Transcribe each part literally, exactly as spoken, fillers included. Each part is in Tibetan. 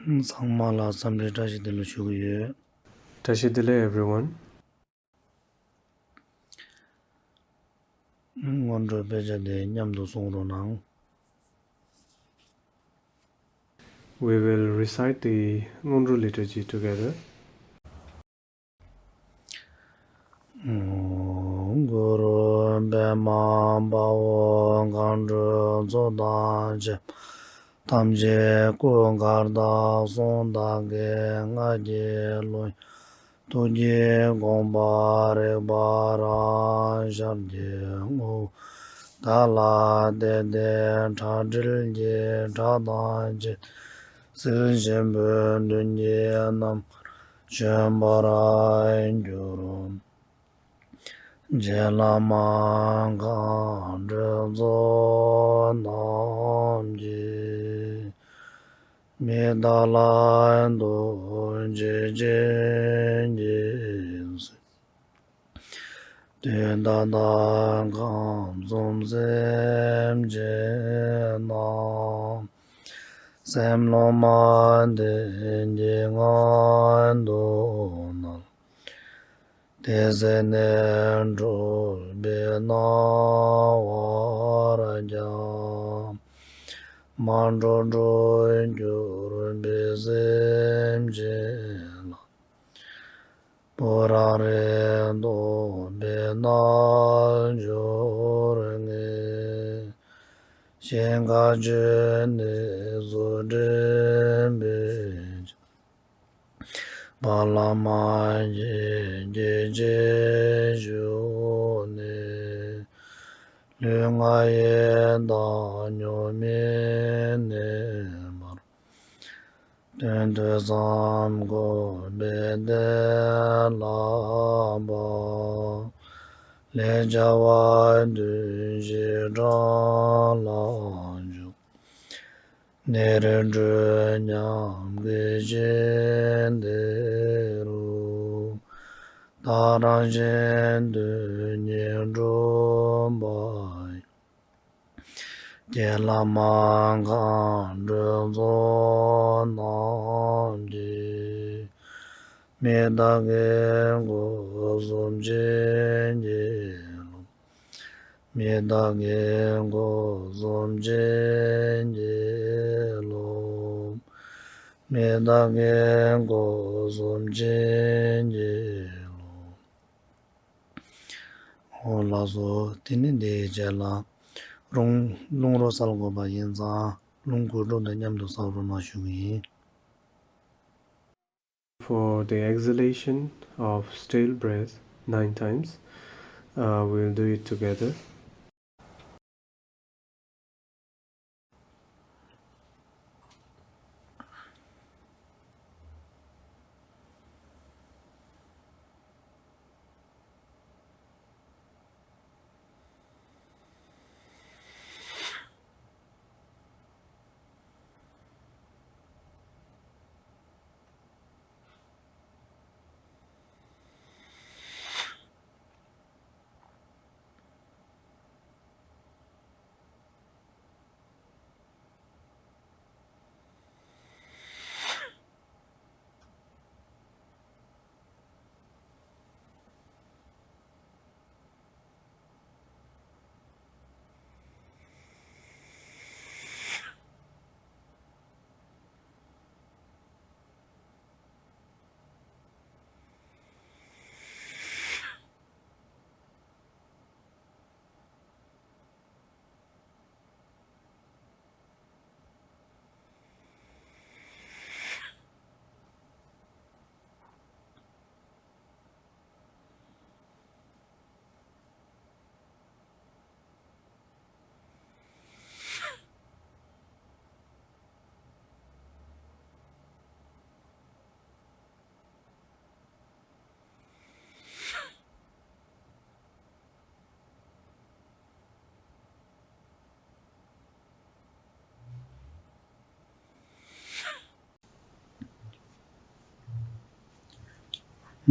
ཚང་མ་ལ་འཚམས་འདྲི་བཀྲ་ཤིས་བདེ་ལེགས་ཞུ་གི་ཡོད། བཀྲ་ཤིས་བདེ་ལེགས་everyone. སྔོན་འགྲོའི་དཔེ་ཆ་དེ་མཉམ་དུ་གསུང་རོགས་གནང་། We will recite the སྔོན་འགྲོ་liturgy together. གུ་རུ་པདྨ་དཔའ་བོ་མཁའ་འགྲོའི་ཚོགས་དང་བཅས་པ་ཐམས་ཅད་སྐུ་མཁར་དང་གསུང་དག་གི་སྔགས་ཀྱི་ཀློང་ཡིག་ཐུགས་ཀྱི་དགོངས་པ་རིག་པ་རང་ཤར་གྱི་ངོ་བོ་དག་ལ་བརྟེན་ཏེ་ཁྲག་དྲིལ་གྱི་སྒྲ་དང་བཅས་ཏེ་ཟིལ་ཆེན་པོའི་མདུན་གྱི་ནམ་མཁར་བྱོན་པར་གྱུར། རྗེ་བླ་མ་མཁའ་འགྲོའི་ཚོགས་རྣམས་ཀྱིས། མི་རྟག་ལྷ་ཡི་ཐུགས་རྗེ་ཅན་གྱིས། དུས་ད་ལྟ་ཁམས་གསུམ་སེམས་ཅན་རྣམས། སེམས་བློ་མ་ལྡན་གྱི་ངང་དུ་བསྣམས། དེ་ཚེ་ནས་འཁྲུལ་པའི་སྣང་བར་ཀྱང་། མ་འགྲོ་འགྲོ་གྱུར་པའི་སེམས་ཅན་ལ། བུ་རམ་རིམ་སྟོན་པའི་རྣལ་འབྱོར་ངས། ཞིང་ཁམས་ཆོས་ནི་ཚུལ་ཁྲིམས་པའི་ཕྱིར། ཕ་ལམ་གྱི་སྐྱེ་མཆེད་ཞུགས་ནས། ལུས་ངག་ཡིད་དང་ཉོན་མོངས་གནས་པར། དོན་དུ་བསམ་དགོས་པའི་གཏན་ལ་དབབ། ལས་བྱ་བ་དུས་བཞིར་བགྲང་ལ་འཇུག། ནད་རིགས་དྲུག་ཉམས་དགའི་ཞིང་དེ་རུ། ད་རང་གཞན་དོན་གཉིས་འགྲུབ་པ་ཡི། རྗེ་བླ་མ་མཁའ་འགྲོའི་ཚོགས་རྣམས་ཀྱིས། མི་རྟག་གི་སྒོ་གསུམ་བྱིན་གྱིས་རློབས། མི་རྟག་གི་སྒོ་གསུམ་བྱིན་གྱིས་རློབས། མི་རྟག་གི་སྒོ་གསུམ་བྱིན་གྱིས་རློབས། འོ་ལགས་སོ། དེ་ནས་དེའི་རྗེས་ལ་རླུང་རླུང་རོ་སལ་དགོས་པ་ཡིན་ཙང་རླུང་སྐུ་དྲུང་དང་མཉམ་དུ་སལ་རོགས་གནང་ཞུ་གི་ཡིན། For the exhalation of stale breath nine times, uh, we'll do it together.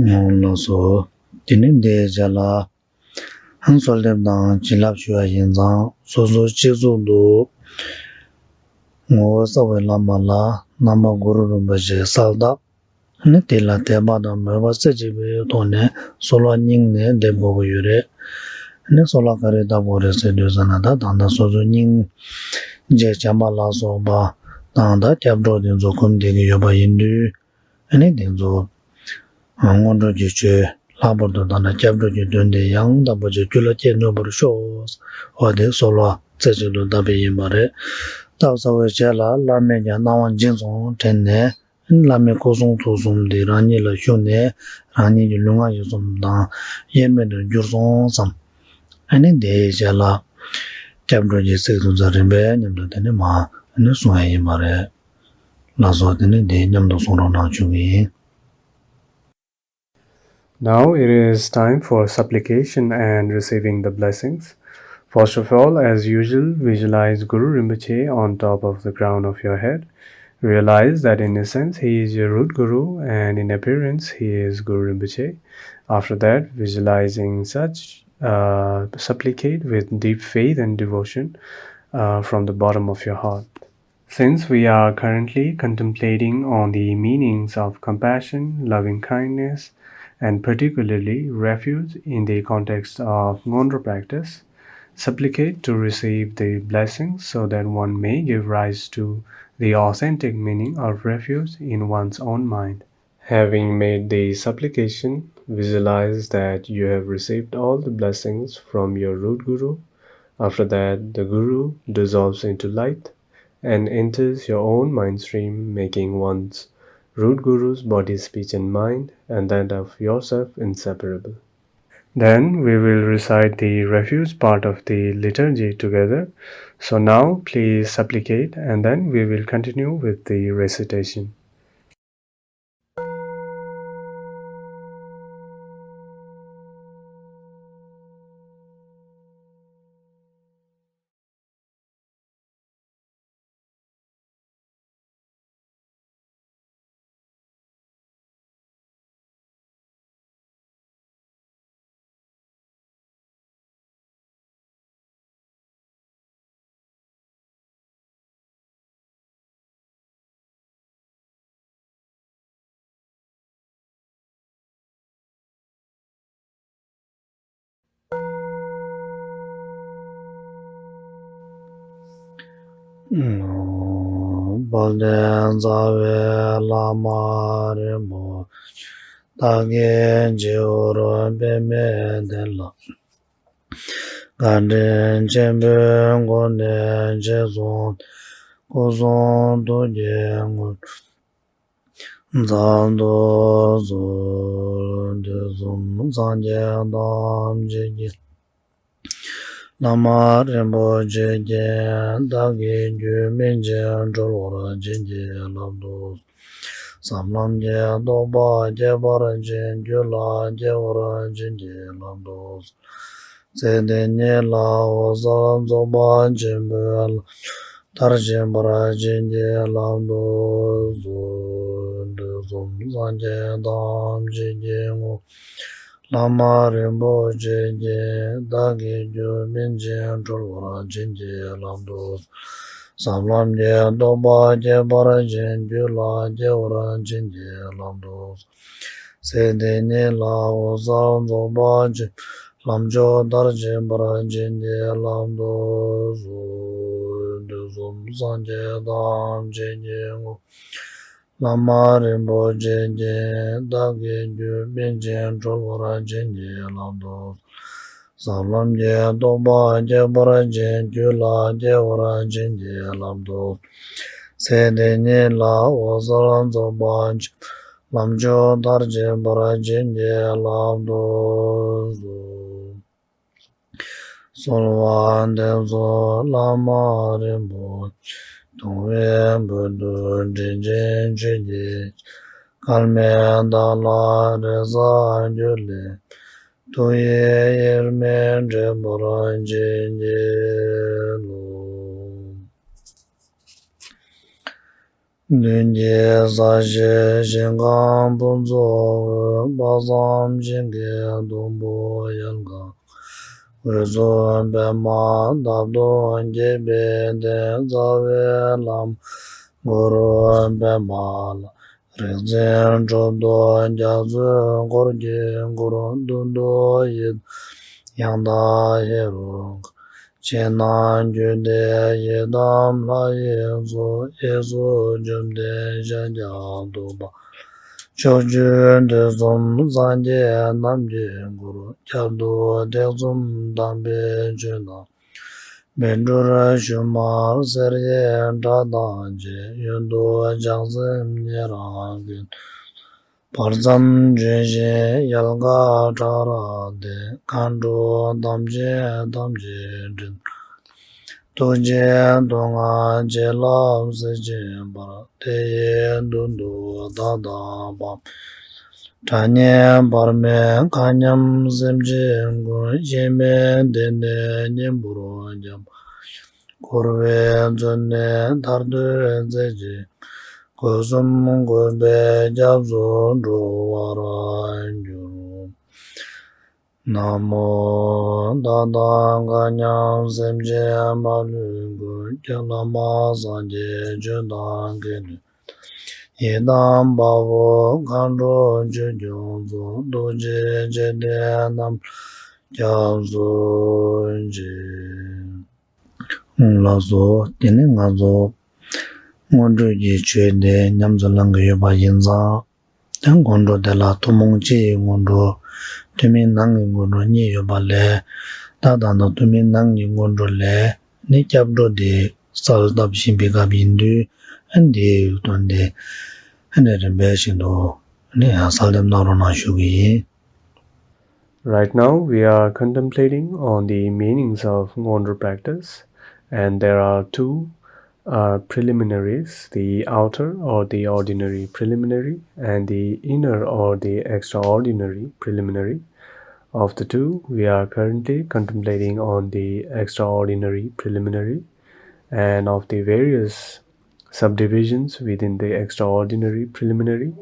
ལགས་སོ། དེ་ནས་འདིའི་རྗེས་ལ་གསོལ་འདེབས་དང་བྱིན་རླབས་ཞུ་བ་ཡིན་ཙང་སོ་སོའི་སྤྱི་གཙུག་ཏུ་ངོ་བོ་གསལ་བའི་བླ་མ་ལ་ ནང་པ་གུ་རུ་རིན་པོ་ཆེའི་གསལ་བཏབ། ཨ་ནི་དེ་ལ་དད་པ་དང་མོས་པ་རྩེ་གཅིག་པའི་ཐོག་ནས་གསོལ་བ་སྙིང་ནས་འདེབས་དགོས་ཀྱི་ཡོད་རེད། ཨ་ནི་གསོལ་བ་ག་རེ་བཏབ་དགོས་རེད་ཟེར་དུས་ཙམ་ན། ད་ད་ལྟ་སོ་སོ་སྙིང་རྗེ་བྱམས་པ་ལ་སོགས་པ་དང་། ད་སྐྱབས་འགྲོ་དེ་ཚོ་སྒོམ་བསྡད་ཀྱི་ཡོད་པ་ཡིན་དུས། ཨ་ནི་དེ་ཚོ་སྔོན་འགྲོ་གི་ཆོས། ལྷག་པར་དུ་ད་ལྟ་སྐྱབས་འགྲོ་གི་དོན་དེ་ཡང་དག་པར་རྒྱུད་ལ་སྐྱེས་ནུས་པར་ཤོག། འོ་དེ་གསོལ་བ་རྩེ་གཅིག་ཏུ་བཏབ་པ་ཡིན་པ་རེད། བཏབ་ཚར་བའི་རྗེས་ལ་བླ་མས་ཀྱང་གནང་བ་སྦྱིན་སོང་དྲན་ནས། བླ་མའི་སྐུ་གསུང་ཐུགས་གསུམ་འདི་རང་ཉིད་ལ་ཞུགས་ནས། རང་ཉིད་ཀྱི་ལུས་ངག་ཡིད་གསུམ་དང་དབྱེར་མེད་དུ་གྱུར་སོང་བསམ། ཨ་ནི་དེའི་རྗེས་ལ་སྐྱབས་འགྲོ་གི་ཚིག་དེ་ཚོ་རིམ་པས་མཉམ་དུ་དེ་ནས་མར་ཨ་ནི་གསུང་ཡ་ཡིན་པ་རེད། ལགས་སོ། དེ་ནས་དེ་མཉམ་དུ་གསུང་རོགས་གནང་ཞུ་གི་ཡིན། Now it is time for supplication and receiving the blessings. First of all, as usual, visualize Guru Rinpoche on top of the crown of your head. Realize that in essence he is your root guru and in appearance he is Guru Rinpoche. After that, visualizing such, uh, supplicate with deep faith and devotion, uh, from the bottom of your heart. Since we are currently contemplating on the meanings of compassion, loving kindness, and particularly refuge in the context of Ngondro practice, supplicate to receive the blessings so that one may give rise to the authentic meaning of refuge in one's own mind. Having made the supplication, visualize that you have received all the blessings from your root guru. After that, the guru dissolves into light and enters your own mind stream, making one's root guru's body, speech, and mind and that of yourself inseparable. Then we will recite the refuge part of the liturgy together. So now please supplicate, and then we will continue with the recitation. དཔལ་ལྡན་རྩ་བའི་བླ་མ་རིན་པོ་ཆེ། བདག་གི་སྤྱི་བོར་པདྨའི་གདན་ལ། བཀའ་དྲིན་ཆེན་པོའི་སྒོ་ནས་རྗེས་སུ་སྐུ་གསུང་ཐུགས་ཀྱི་དངོས་གྲུབ་སྩལ་དུ་གསོལ། དུས་གསུམ་སངས་རྒྱས་ཐམས་ཅད་ཀྱི་བླ་མ་རིན་པོ་ཆེ་ཀྱང་། བདག་གི་རྒྱུད་སྨིན་ཅིང་གྲོལ་བར་བྱིན་གྱིས་བརླབ་ཏུ། བསམ་ལམ་གྱི་རྟོགས་པ་སྐྱེ་བར་བྱིན། རྒྱུད་ལ་སྐྱེ་བར་བྱིན་གྱིས་བརླབ་ཏུ། ཚེ་འདི་ཉིད་ལ་འོད་གསལ་རྫོགས་པ་ཆེན་པོའི་ལམ་མཐར་ཕྱིན་པར་བྱིན་གྱིས་བརླབ་ཏུ་གསོལ། དུས་གསུམ་སངས་རྒྱས་ཐམས་ཅད་ཀྱི་ངོ་བོ་བླ་མ་རིན་པོ་ཆེ་ཀྱང་། བདག་གི་རྒྱུད་སྨིན་ཅིང་གྲོལ་བར་བྱིན་གྱིས་བརླབ་ཏུ་གསོལ། བསམ་ལམ་གྱི་རྟོགས་པ་སྐྱེ་བར་བྱིན། རྒྱུད་ལ་སྐྱེ་བར་བྱིན་གྱིས་བརླབ་ཏུ་གསོལ། ཚེ་འདི་ཉིད་ལ་འོད་གསལ་རྫོགས་པ་ཆེན་པོའི་ལམ་མཆོག་མཐར་ཕྱིན་པར་བྱིན་གྱིས་བརླབ་ཏུ་གསོལ། དུས་གསུམ་སངས་རྒྱས་ཐམས་ཅད་ཀྱི་ངོ་བོ་བླ་མ་རིན་པོ་ཆེ་ཀྱང་། བདག་གི་རྒྱུད་སྨིན་ཅིང་གྲོལ་བར་བྱིན་གྱིས་བརླབ་ཏུ་གསོལ། བསམ་ལམ་གྱི་རྟོགས་པ་སྐྱེ་བར་བྱིན། རྒྱུད་ལ་སྐྱེ་བར་བྱིན་གྱིས་བརླབ་ཏུ་གསོལ། ཚེ་འདི་ཉིད་ལ་འོད་གསལ་རྫོགས་པ་ཆེན་པོའི་ལམ་མཆོག་མཐར་ཕྱིན་པར་བྱིན་གྱིས་བརླབ་ཏུ་གསོལ། གསོལ་བ་འདེབས་སོ་བླ་མ་རིན་པོ་ཆེ། གདུང་བའི་འབུལ་དུ་དྲིན་ཅན་ཆོས་ཀྱི། སྐལ་མེད་བདག་ལ་རེ་ས་འགྱུར་ལས། ཐུགས་ཡིད་དབྱེར་མེད་འདྲེན་པར་བྱིན་གྱིས་རློབས། མདུན་གྱི་ས་གཞི་ཞིང་ཁམས་ཕུན་ཚོགས་འོད། དཔག་བསམ་ཤིང་གི་སྡོང་པོ་ཡལ་ག་འོད་སྲུང་པདྨ་འདབ་སྟོང་རྒྱས་པའི་གདན། རྩ་བའི་བླ་མ་ གུ་རུ་པདྨ་ལ། རིག་འཛིན་གྲུབ་ཐོབ་རྒྱ་མཚོའི་འཁོར་གྱིས་བསྐོར། མདུན་དུ་ཡི་དམ་ཡང་དག་ཧེ་རུ་ཀ། ཕྱི་ནང་རྒྱུད་སྡེ་ཡི་དམ་ལྷ་ཡི་ཚོགས། གཡས་སུ་བཅོམ་ལྡན་ཤཱཀྱ་ཐུབ་པ། ཕྱོགས་བཅུའི་དུས་གསུམ་སངས་རྒྱས་རྣམས་ཀྱིས་བསྐོར། རྒྱབ་ཏུ་ཐེག་གསུམ་དམ་པའི་ཆོས་རྣམས། སྨིན་གྲོལ་ཞུན་མར་གསེར་གྱི་སྒྲ་དང་བཅས། གཡོན་དུ་བྱང་སེམས་ཉེ་རང་གི། བར་མཚམས་ལྗོན་ཤིང་ཡལ་ག་ཕྲ་རགས་ཏེ། མཁའ་འགྲོ་དམ་ཅན་ཐམས་ཅད་སྤྲིན། ཐུགས་རྗེའི་མདོ་སྔགས་བྱིན་རླབས་གསེར་ཕྲེང་འབར། དེ་ཡི་མདུན་དུ་བདག་དང་དཔའ་བོ། དགྲ་གཉེན་བར་མའི་མཁའ་མཉམ་སེམས་ཅན་ཀུན། གཤེགས་མའི་སྡེ་སྣོད་སྙིང་པོར་བརྒྱན། འཁོར་བའི་མཚོ་ནས་ཐར་འདོད་མཛད་ཅིང་། སྒོ་གསུམ་གུས་པས་སྐྱབས་སུ་འགྲོ་བར་འགྱུར། ན་མོ། ད་ལྟ་མཁའ་མཉམ་སེམས་ཅན་མ་ལུས་ཀུན། ཀྱེ་བླ་མ་སངས་རྒྱས་ཆོས་དང་འགལ་དུ། ཡི་དམ་དཔའ་བོ་མཁའ་འགྲོ་ཆོས་སྐྱོང་ཚོགས། ཐུགས་རྗེ་ཆེ་སྟེ་རྣམས་སྐྱབས་སུ་མཆི། ལགས་སོ། དེ་ནི་ང་ཚོ་སྔོན་འགྲོ་གི་ཆོས་དེ་ཉམས་སུ་བླང་གི་ཡོད་པ་ཡིན་ཙང་། ད་སྔོན་འགྲོ་དེ་ལ་ཐུན་མོང་སྤྱི་ཡི་སྔོན་འགྲོ། ཐུན་མིན་ནང་གི་སྔོན་འགྲོ་གཉིས་ཡོད་པ་ལས། ད་ད་ལྟ་ཐུན་མིན་ནང་གི་སྔོན་འགྲོ་ལས་ནི་སྐྱབས་འགྲོ་དེ་གསལ་བཏབ་བཞིན་པའི་སྐབས་ཡིན་དུས། ཨ་འདིའི་དོན་དེ་ཨ་ནི་རིམ་པས་བཞིན་དུ་ཨ་ནི་གསལ་བཏབ་གནང་རོགས་གནང་ཞུ་གི་ཡིན། Right now, we are contemplating on the meanings of Ngondro practice, and there are two uh, preliminaries, the outer or the ordinary preliminary, and the inner or the extraordinary preliminary. Of the two, we are currently contemplating on the extraordinary preliminary, and of the various subdivisions within the extraordinary preliminary,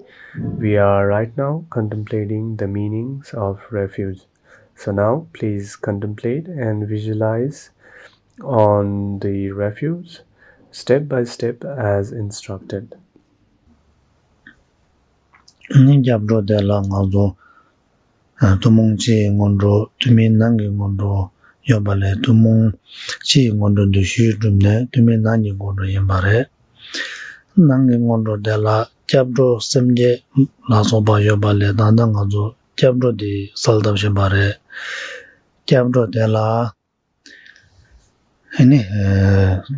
we are right now contemplating the meanings of refuge. So now please contemplate and visualize on the refuge step by step as instructed. ནི་སྐྱབས་འགྲོ་དེ་ལ་ང་ཚོ་ཐུན་མོང་སྤྱི་ཡི་སྔོན་འགྲོ། ཐུན་མིན་ནང་གི་སྔོན་འགྲོ་ཡོད་པ་ལས། ཐུན་མོང་སྤྱི་ཡི་སྔོན་འགྲོ་འདི་ཞུས་གྲུབ་ནས་ཐུན་མིན་ནང་གི་སྔོན་འགྲོ་ཡིན་པ་རེད། ནང་གི་སྔོན་འགྲོ་དེ་ལ་སྐྱབས་འགྲོ་སེམས་བསྐྱེད་ལ་སོགས་པ་ཡོད་པ་ལས། ད་ལྟ་ང་ཚོ་སྐྱབས་འགྲོ་འདི་གསལ་བཏབ་བཞིན་པ་རེད། སྐྱབས་འགྲོ་དེ་ལ་ཨ་ནི་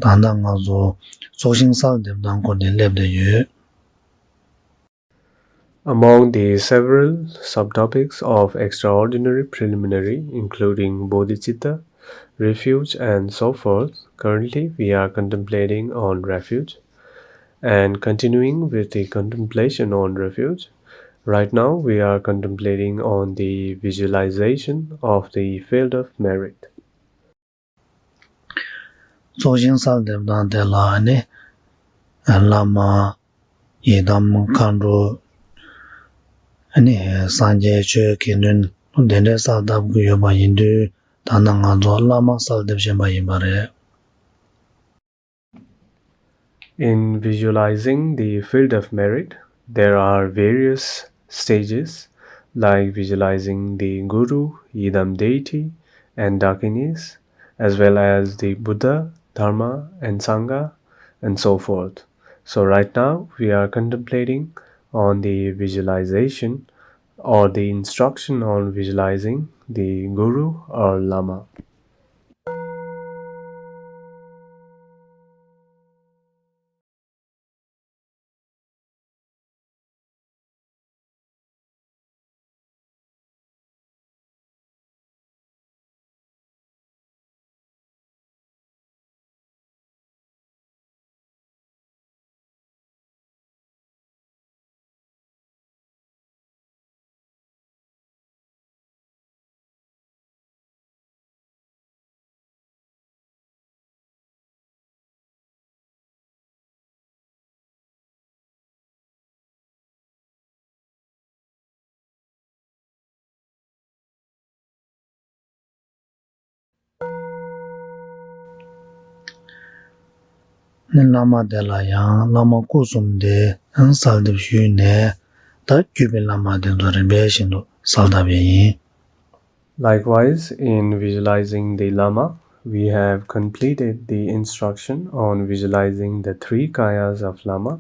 ད་ལྟ་ང་ཚོ་ཚོགས་ཞིང་གསལ་འདེབས་སྟངས་སྐོར་ནས་སླེབས་བསྡད་ཡོད། Among the several subtopics of extraordinary preliminary, including bodhicitta, refuge, and so forth, currently we are contemplating on refuge. And continuing with the contemplation on refuge, right now we are contemplating on the visualization of the field of merit. ཚོགས་ཞིང་གསལ་འདེབས་སྟངས་དེ་ལ་ནི། བླ་མ། ཡི་དམ་མཁའ་འགྲོ། ནི་སངས་རྒྱས་ཆོས་དགེ་འདུན་དེ་འདྲའི་གསལ་བཏབ་ཀྱི་ཡོད་པ་ཡིན་དུས། ད་ནང་ང་ཚོ་བླ་མ་གསལ་འདེབས་བཞིན་པ་ཡིན་པ་རེད། In visualizing the field of merit, there are various stages, like visualizing the Guru, Yidam Deity, and Dakinis, as well as the Buddha, Dharma, and Sangha, and so forth. So right now, we are contemplating on the visualization or the instruction on visualizing the Guru or Lama. ནི་བླ་མ་དེ་ལ་ཡང་བླ་མ་སྐུ་གསུམ་དེ་གསལ་བཏབ་ཞུས་ནས། ད་བརྒྱུད་པའི་བླ་མ་དེ་ཚོ་རིམ་པས་བཞིན་དུ་གསལ་བཏབ་པ་ཡིན། Likewise, in visualizing the Lama, we have completed the instruction on visualizing the three kayas of Lama,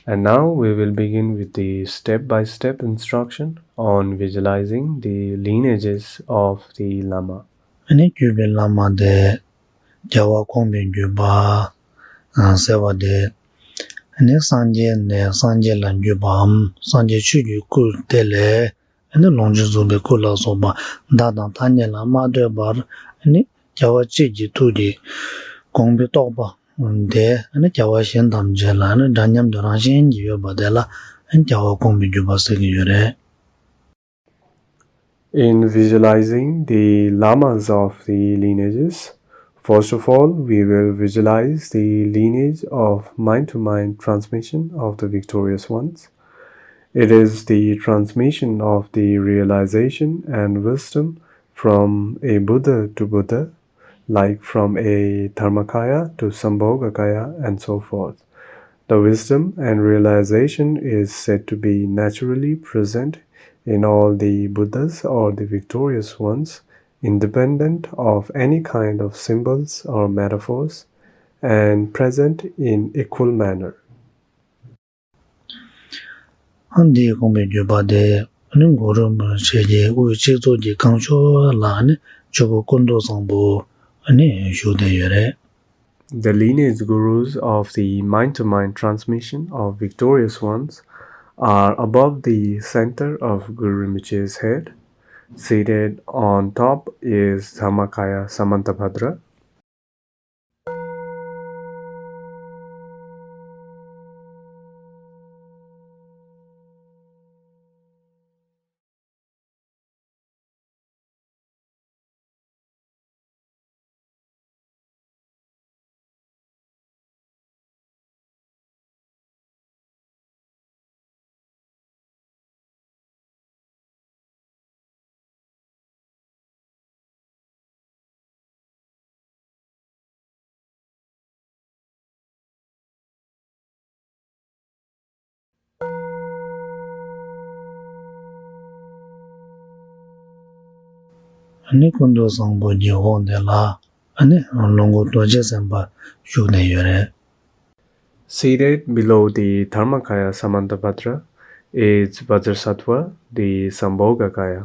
and now we will begin with the step-by-step instruction on visualizing the lineages of the Lama. ཨ་ནི་བརྒྱུད་པའི་བླ་མ་དེ་རྒྱལ་བ་གོང་མའི་བརྒྱུད་པ་ཟེར་བ་དེ། ཨ་ནི་སངས་རྒྱས་ནས་སངས་རྒྱས་ལ་བརྒྱུད་པའམ། སངས་རྒྱས་ཆོས་ཀྱི་སྐུ་དེ་ལས། ཨ་ནི་ལོངས་སྤྱོད་རྫོགས་པའི་སྐུ་ལ་སོགས་པ་བརྡ་དང་ཐ་སྙད་ལ་མ་ལྟོས་པར། ཨ་ནི་རྒྱལ་བ་གཅིག་གི་ཐུགས་ཀྱི་དགོངས་པའི་རྟོགས་པ་དེ། ཨ་ནི་རྒྱལ་བ་གཞན་ཐམས་ཅད་ལ་ཨ་ནི་འདྲ་མཉམ་དུ་རང་བཞིན་གྱིས་ཡོད་པ་དེ་ལ། ཨ་ནི་རྒྱལ་བ་གོང་མའི་བརྒྱུད་པ་ཟེར་གྱི་ཡོད་རེད། In visualizing the lamas of the lineages, first of all, we will visualize the lineage of mind-to-mind transmission of the victorious ones. It is the transmission of the realization and wisdom from a Buddha to Buddha, like from a Dharmakaya to Sambhogakaya and so forth. The wisdom and realization is said to be naturally present in all the Buddhas or the victorious ones, independent of any kind of symbols or metaphors, and present in equal manner. ཨ་འདིའི་དགོངས་པའི་བརྒྱུད་པ་དེ་ནི་གུ་རུ་རིན་པོ་ཆེ་གི་དབུའི་སྤྱི་གཙུག་གི་རྐང་ཤུལ་ལ་ནི་ཆོས་སྐུ་ཀུན་ཏུ་བཟང་པོ་ནི་བཞུགས་བསྡད་ཡོད་རེད། The lineage gurus of the mind-to-mind transmission of victorious ones are above the center of Guru Rinpoche's head. Seated on top is Dharmakaya Samantabhadra. ཨ་ནི་ཀུན་ཏུ་བཟང་པོ་གི་འོག་དེ་ལ་ཨ་ནི་ལོངས་སྐུ་རྡོ་རྗེ་སེམས་དཔའ་བཞུགས་ནས་ཡོད་རེད། Seated below the Dharmakaya Samantabhadra is Vajrasattva, the Sambhogakaya.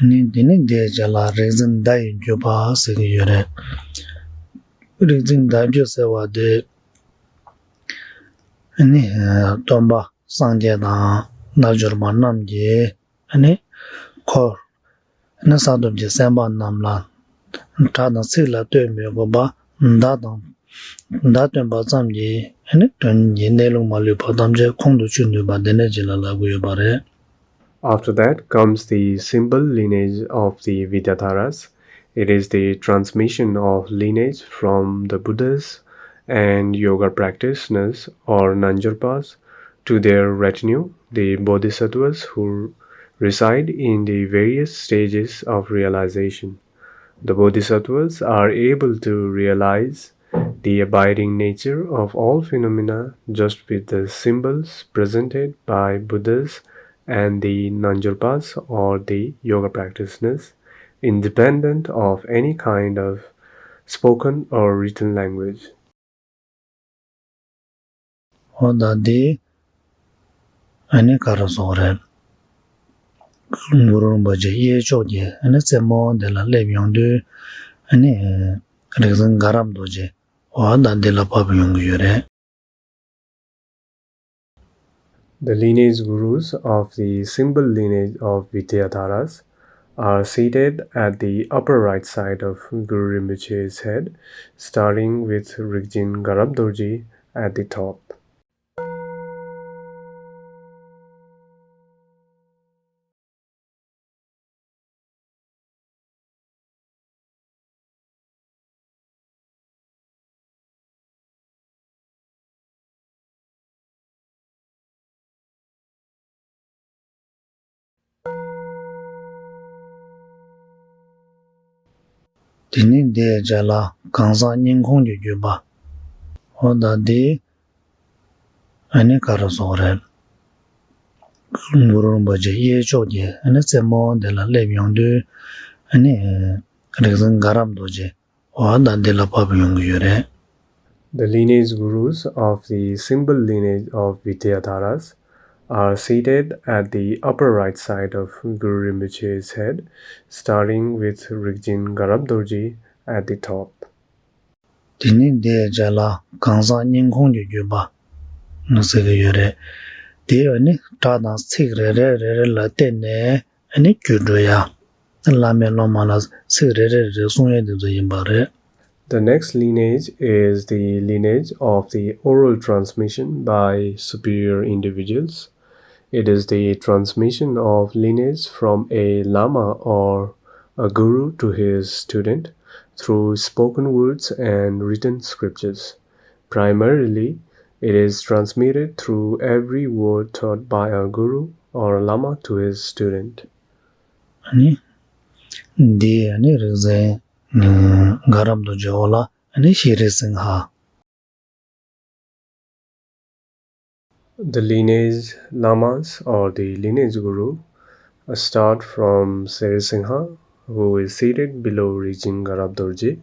ནི་འདི་ནི་འདིའི་རྗེས་ལ་རིག་འཛིན་ཟླ་ཡི་བརྒྱུད་པ་ཟེར་གྱི་ཡོད་རེད། རིག་འཛིན་ཟླ་བརྒྱུད་ཟེར་བ་དེ་ནི་སྟོན་པ་སངས་རྒྱས་དང་རྣལ་འབྱོར་པ་རྣམས་ཀྱིས་ནི་འཁོར་ནི་གསང་ཐོབ་ཀྱི་སེམས་དཔའ་རྣམས་ལ་སྒྲ་དང་ཚིག་ལ་ལྟོས་མི་དགོས་པ་བརྡ་དང་བརྡ་སྟོན་པ་ཙམ་གྱིས་ནི་དོན་གྱི་གནས་ལུགས་མ་ལུས་པ་ཐམས་ཅད་ཁོང་དུ་ཆུད་ནུས་པ་དེ་འདྲ་ཅིག་ལ་ལབ་ཀྱི་ཡོད་པ་རེད། After that comes the symbol lineage of the Vidyadharas. It is the transmission of lineage from the Buddhas and yoga practitioners or Nanjarpas to their retinue, the bodhisattvas who reside in the various stages of realization. The bodhisattvas are able to realize the abiding nature of all phenomena just with the symbols presented by Buddhas and the Nanjarpas or the yoga practitioners, independent of any kind of spoken or written language. འོ་ད་འདི་ཨ་ནི་ག་རེ་ཟེར་དགོས་རེད། གུ་རུ་རིན་པོ་ཆེ་གཡས་ཕྱོགས་ཀྱི་ཨ་ནི་རྩེ་མོ་འདི་ལ་སླེབས་ཡོང་དུས་ཨ་ནི་ རིག་འཛིན་དགའ་རབ་རྡོ་རྗེ་འོ་ད་འདི་ལ་བབས་ཡོང་གི་ཡོད་རེད། The lineage gurus of the simple lineage of Vidyadharas are seated at the upper right side of Guru Rinpoche's head, starting with Rigzin Garab Dorji at the top. དེ་ནས་འདིའི་རྗེས་ལ་གང་ཟག་སྙིང་ཁོང་གི་བརྒྱུད་པ། འོ་ད་འདི་ཨ་ནི་ག་རེ་ཟེར་དགོས་རེད། གུ་རུ་རིན་པོ་ཆེ་གཡས་ཕྱོགས་ཀྱི་ཨ་ནི་རྩེ་མོ་འདི་ལ་སླེབས་ཡོང་དུས་ཨ་ནི་རིག་འཛིན་དགའ་རབ་རྡོ་རྗེ་འོ་ད་འདི་ལ་བབས་ཡོང་གི་ཡོད་རེད། The lineage gurus of the simple lineage of Vidyadharas are seated at the upper right side of Guru Rinpoche's head, starting with Rigzin Garab Dorji at the top. དེ་ནས་འདིའི་རྗེས་ལ་གང་ཟག་སྙིང་ཁོང་གི་བརྒྱུད་པ་ཟེར་གྱི་ཡོད་རེད། དེ་ཨ་ནི་སྒྲ་དང་ཚིག་རེ་རེ་རེ་རེ་ལ་བརྟེན་ནས་ཨ་ནི་བརྒྱུད་འགྲོ་ཡ། བླ་མས་སློབ་མ་ལ་ཚིག་རེ་རེ་རེ་རེ་གསུང་ཡས་དེ་ཚོ་ཡིན་པ་རེད། The next lineage is the lineage of the oral transmission by superior individuals. It is the transmission of lineage from a lama or a guru to his student through spoken words and written scriptures. Primarily, it is transmitted through every word taught by a guru or lama to his student. ཨ་ནི། འདི་ཨ་ནི་རིག་འཛིན་དགའ་རབ་རྡོ་རྗེ་འོ་ལ་ཨ་ནི་ཤྲཱི་སིང་ཧ། The lineage lamas or the lineage guru start from Sri Singha, who is seated below Rijin Garab Dorji.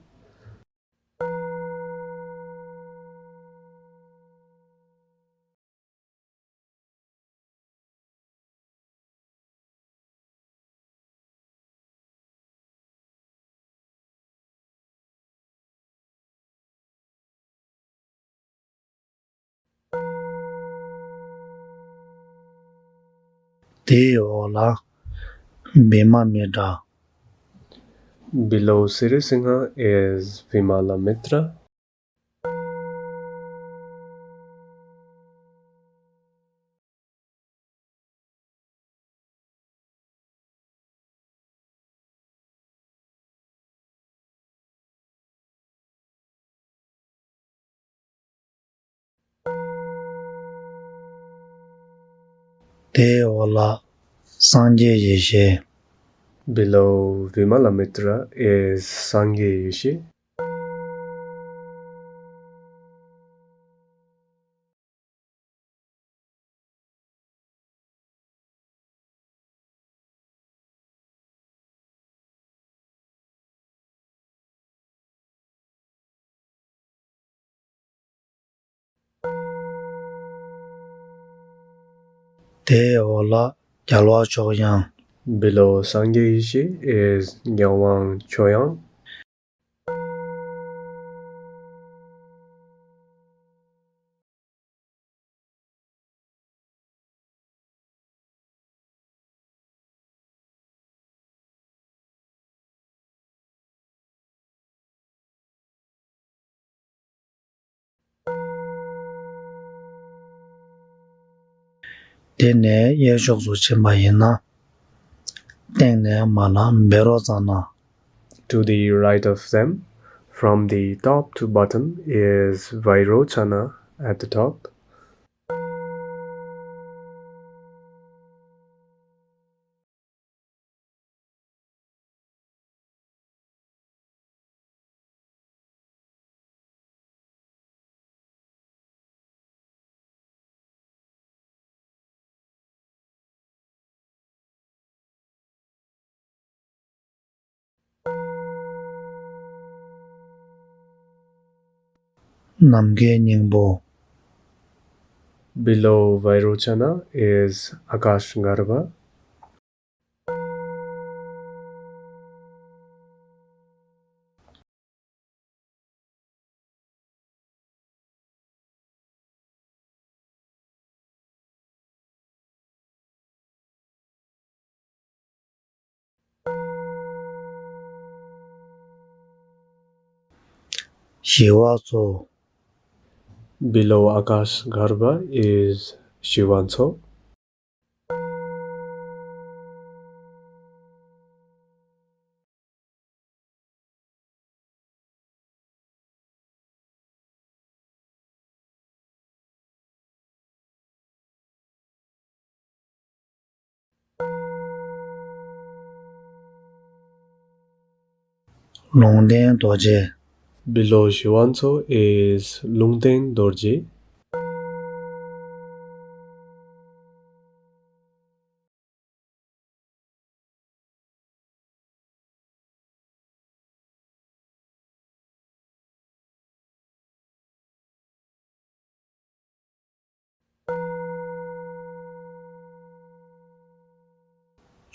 དེའི་འོག་ལ་བི་མ་མི་ཏྲ། Below Sri Singha is Vimala Mitra. དེའི་འོག་ལ་སངས་རྒྱས་ཡེ་ཤེས། Below Vimala Mitra is Sangye Yeshe. དེའི་འོག་ལ་རྒྱལ་བ་མཆོག་དབྱངས། Below Sangye Yeshe is Gyalwang Choyang. དེ་ནས་གཡས་ཕྱོགས་སུ་ཕྱིན་པ་ཡིན་ན། སྟེང་ནས་མར་ལ་བཻ་རོ་ཙ་ན། To the right of them, from the top to bottom, is Vairochana at the top. ནམ་མཁའི་སྙིང་པོ། Below Vairochana is Akash Garbha. ཞི་བ་འཚོ། Below Akash Garba is Shivanso. ལུང་བསྟན་རྡོ་རྗེ། Below Shivanso is ལུང་བསྟན་རྡོ་རྗེ།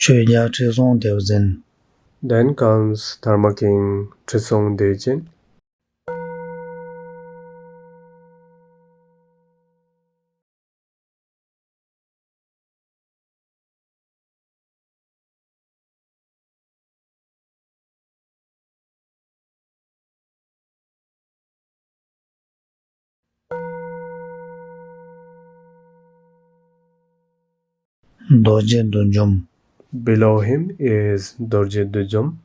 ཆོས་རྒྱལ་ཁྲི་སྲོང་ལྡེའུ་བཙན། Then comes Dharma King ཁྲི་སྲོང་ལྡེའུ་བཙན། རྡོ་རྗེ་བདུད་འཇོམས། Below him is རྡོ་རྗེ་བདུད་འཇོམས།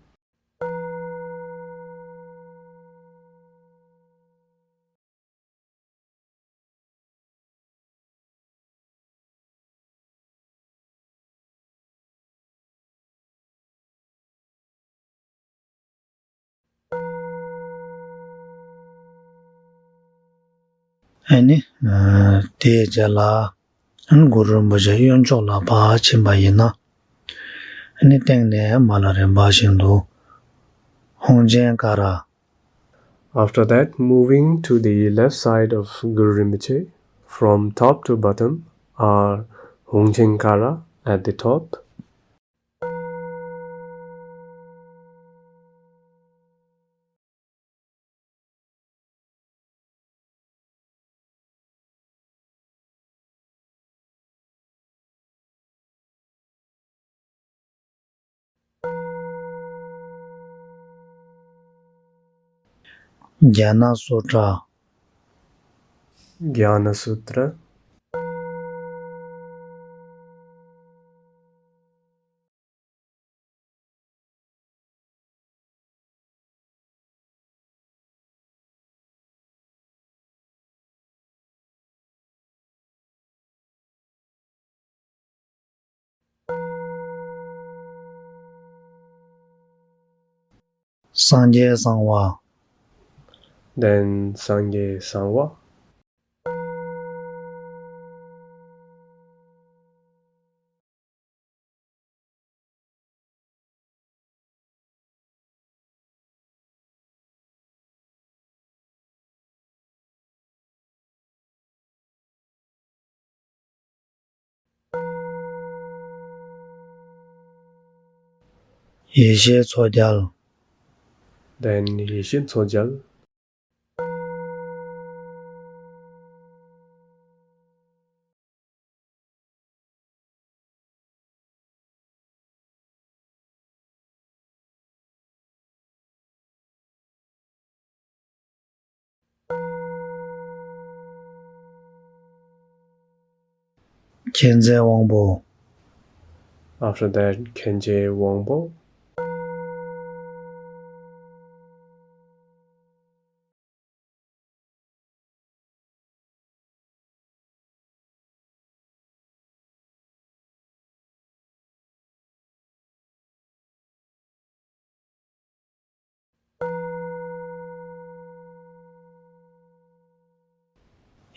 ཨ་ནི། ཨ། དེའི་རྗེས་ལ། ཨ་ནི་གུ་རུ་རིན་པོ་ཆེ་གཡོན་ཕྱོགས་ལ་ཕར་ཕྱིན་པ་ཡིན་ན། ཨ་ནི་སྟེང་ནས་མར་ལ་རིམ་པ་བཞིན་དུ། ཧཱུྃ་ཆེན་ཀ་ར། After that, moving to the left side of Guru Rinpoche, from top to bottom, are ཧཱུྃ་ཆེན་ཀ་ར at the top. རྒྱ་ན་སུ་ཏྲ། རྒྱ་ན་སུ་ཏྲ། སངས་རྒྱས་གསང་བ། Then སངས་རྒྱས་གསང་བ། ཡེ་ཤེས་མཚོ་རྒྱལ། Then ཡེ་ཤེས་མཚོ་རྒྱལ། མཁྱེན་བརྩེ་དབང་པོ། After that, མཁྱེན་བརྩེ་དབང་པོ།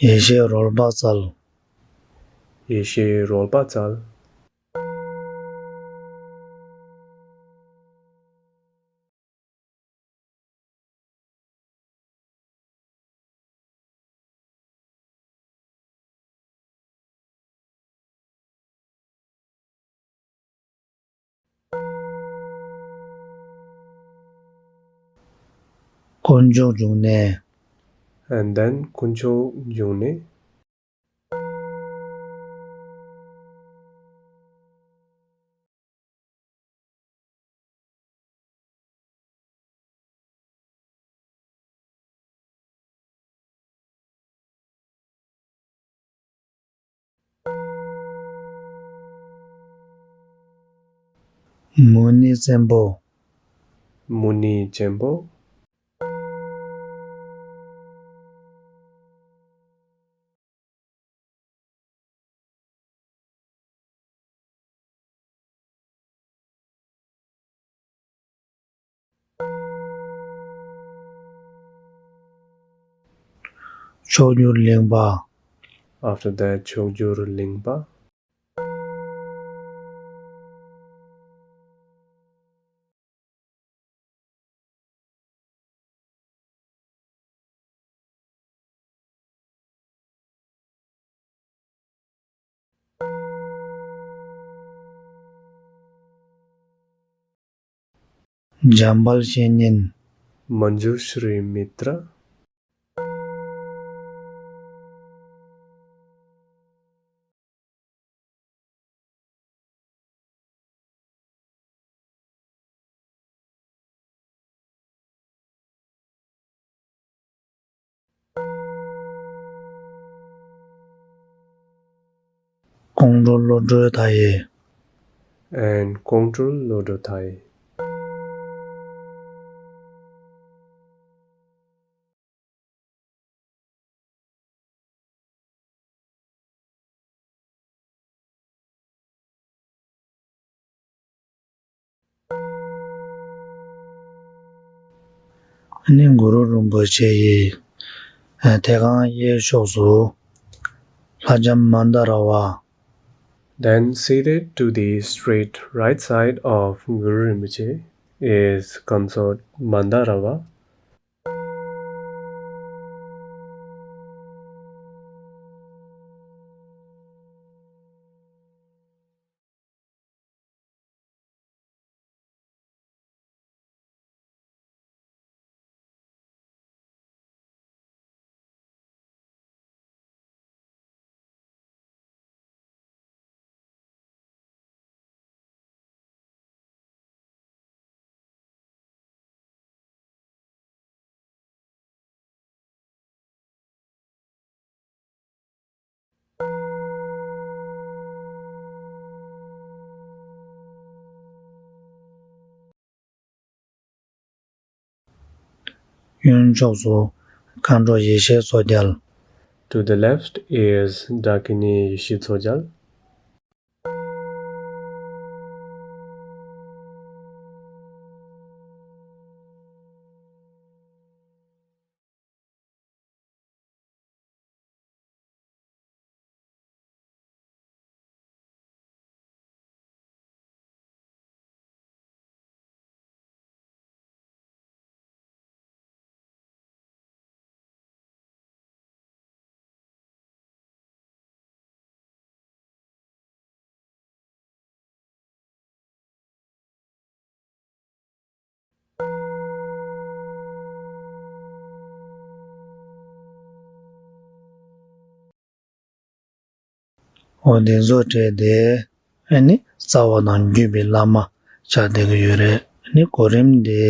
ཡེ་ཤེས་རོལ་པ་རྩལ། ཡེ་ཤེས་རོལ་པ་རྩལ། དཀོན་མཆོག་འབྱུང་གནས། And then དཀོན་མཆོག་འབྱུང་གནས། མུ་ནི་བཙན་པོ། མུ་ནི་བཙན་པོ། མཆོག་གྱུར་གླིང་པ། After that, མཆོག་གྱུར་གླིང་པ། འཇམ་དཔལ་བཤེས་གཉེན། Manjushri Mitra། ཀོང་སྤྲུལ་བློ་གྲོས་མཐའ་ཡས། And ཀོང་སྤྲུལ་བློ་གྲོས་མཐའ་ཡས། ཨ་ནི་གུ་རུ་རིན་པོ་ཆེ་ཡི་ཐད་ཁང་གཡས་ཕྱོགས་སུ་ལྷ་ལྕམ་མན་དཱ་ར་བ། Then seated to the straight right side of Guru Rinpoche is consort Mandarava. གཡོན་ཕྱོགས་སུ་མཁའ་འགྲོ་ཡེ་ཤེས་མཚོ་རྒྱལ། To the left is Dakini Yeshe Tsojal. འོ་དེ་ཚོ་གྲས་དེ་ཨ་ནི་རྩ་བ་དང་བརྒྱུད་པའི་བླ་མ་ཆགས་བསྡད་ཀྱི་ཡོད་རེད། ཨ་ནི་གོ་རིམ་དེ་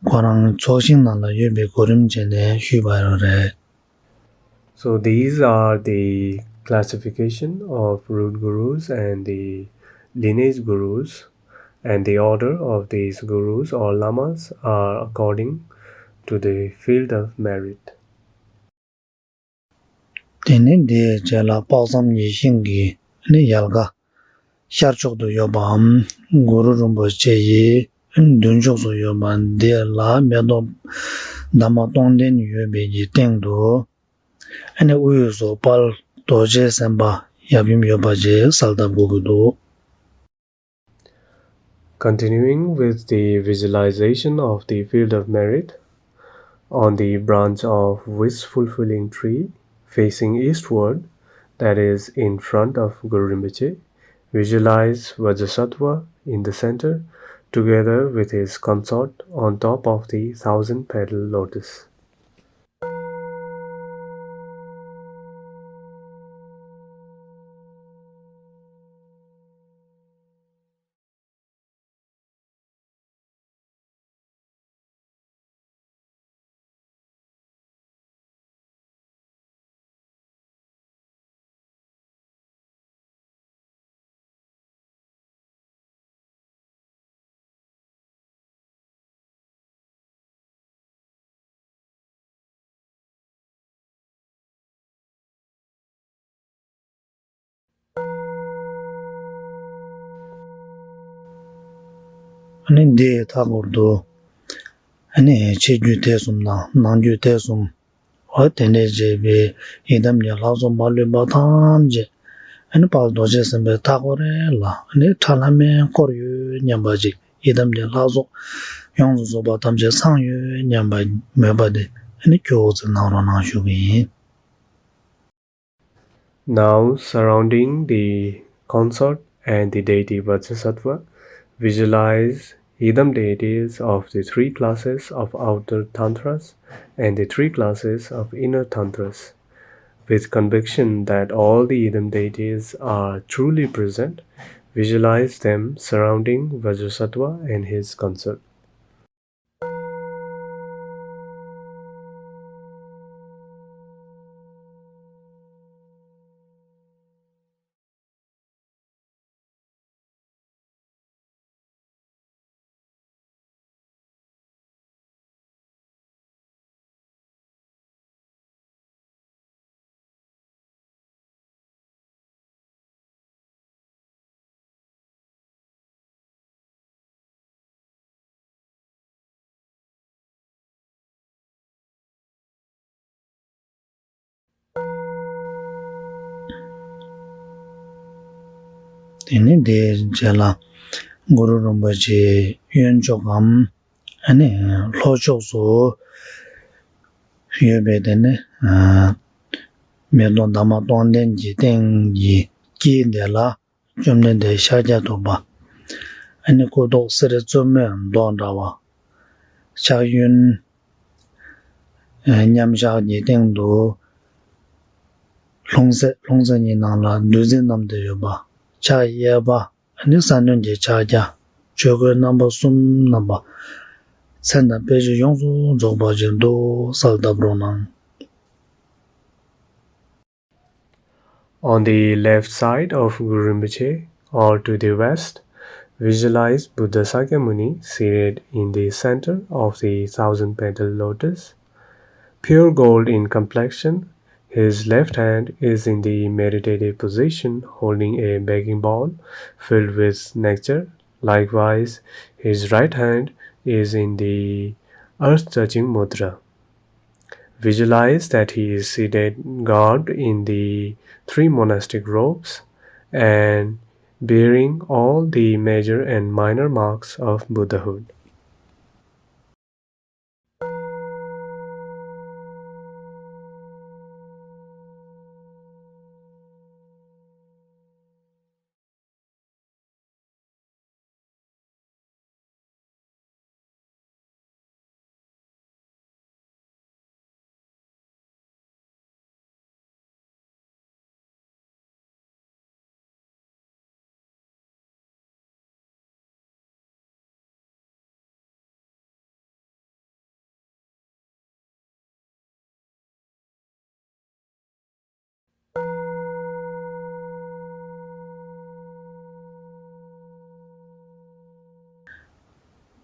ཁོ་རང་ཚོགས་ཞིང་ནང་ལ་ཡོད་པའི་གོ་རིམ་བྱས་ནས་ཞུས་པ་ཡོད་རེད། So these are the classification of root gurus and the lineage gurus, and the order of these gurus or lamas are according to the field of merit. དེ་ནས་འདིའི་རྗེས་ལ་དཔག་བསམ་ཡིད་བཞིན་གྱི་ནི་ཡལ་ག་ཤར་ཕྱོགས་སུ་ཡོད་པའམ། གུ་རུ་རིན་པོ་ཆེ་ཡི་མདུན་ཕྱོགས་སུ་ཡོད་པ་འདི་ལ་མེ་ཏོག་འདབ་མ་སྟོང་ལྡན་ཡོད་པའི་གི་སྟེང་དུ། ཨ་ནི་དབུས་སུ་དཔལ་རྡོ་རྗེ་སེམས་དཔའ་ཡབ་ཡུམ་ཡོད་པ་ཅིག་གསལ་བཏབ་དགོས་ཀྱི་འདུག། Continuing with the visualization of the field of merit, on the branch of wish fulfilling tree facing eastward, that is, in front of Guru Rinpoche, visualize Vajrasattva in the center, together with his consort on top of the thousand petal lotus. ནི་འདིའི་མཐའ་སྐོར་དུ་ཨ་ནི་ཕྱི་རྒྱུད་ཐེག་གསུམ་དང་ནང་རྒྱུད་ཐེག་གསུམ། འོ་དེ་འདྲའི་བྱས་པའི་ཡི་དམ་གྱི་ལྷ་ཚོགས་མ་ལུས་པ་ཐམས་ཅད་ཨ་ནི་དཔལ་རྡོ་རྗེ་སེམས་དཔའི་མཐའ་སྐོར་རེ་ལ་ཨ་ནི་ཁྲ་ལྷམ་མེ་བསྐོར་ཡོད་སྙམ་པ་ཅིག། ཡི་དམ་གྱི་ལྷ་ཚོགས་ཡོངས་སུ་རྫོགས་པ་ཐམས་ཅད་ཚང་ཡོད་སྙམ་པའི་མོས་པ་དེ་ཨ་ནི་ཁྱེད་འོ་ཙམ་གནང་རོགས་གནང་ཞུ་གི་ཡིན། Now, surrounding the consort and the deity Vajrasattva, visualize Yidam deities of the three classes of outer tantras and the three classes of inner tantras. With conviction that all the Yidam deities are truly present, visualize them surrounding Vajrasattva and his consort. དེ་ནས་དེའི་རྗེས་ལ་གུ་རུ་རིན་པོ་ཆེའི་གཡོན་ཕྱོགས་གམ་ཨ་ནི་ལྷོ་ཕྱོགས་སུ་ཡོད་པའི་དེ་ནི་མེ་ཏོག་འདབ་མ་སྟོང་ལྡན་གྱི་སྟེང་གི་དཀྱིལ་དེ་ལ། བཅོམ་ལྡན་འདས་ཤཱཀྱ་ཐུབ་པ། ཨ་ནི་སྐུ་མདོག་གསེར་བཙོ་མའི་མདོག་འདྲ་བ། ཕྱག་གཡོན་མཉམ་བཞག་གི་སྟེང་དུ། ལྷུང་བཟེད་ལྷུང་བཟེད་གཉིས་ནང་ལ་བདུད་རྩི་བསྣམས་ཏེ་ཡོད་པ། ཕྱག་གཡས་པ་ཨ་ནི་ས་གནོན་གྱི་ཕྱག་རྒྱ། ཆོས་གོས་རྣམ་པ་གསུམ་བསྣམས་པ། མཚན་དང་དཔེ་བྱད་ཡོངས་སུ་རྫོགས་པ་ཅན་དུ་གསལ་བཏབ་རོགས་གནང་། On the left side of Guru Rinpoche, or to the west, visualize Buddha Sakyamuni seated in the center of the thousand petal lotus. Pure gold in complexion, his left hand is in the meditative position holding a begging bowl filled with nectar. Likewise, his right hand is in the earth touching mudra. Visualize that he is seated garbed in the three monastic robes and bearing all the major and minor marks of Buddhahood.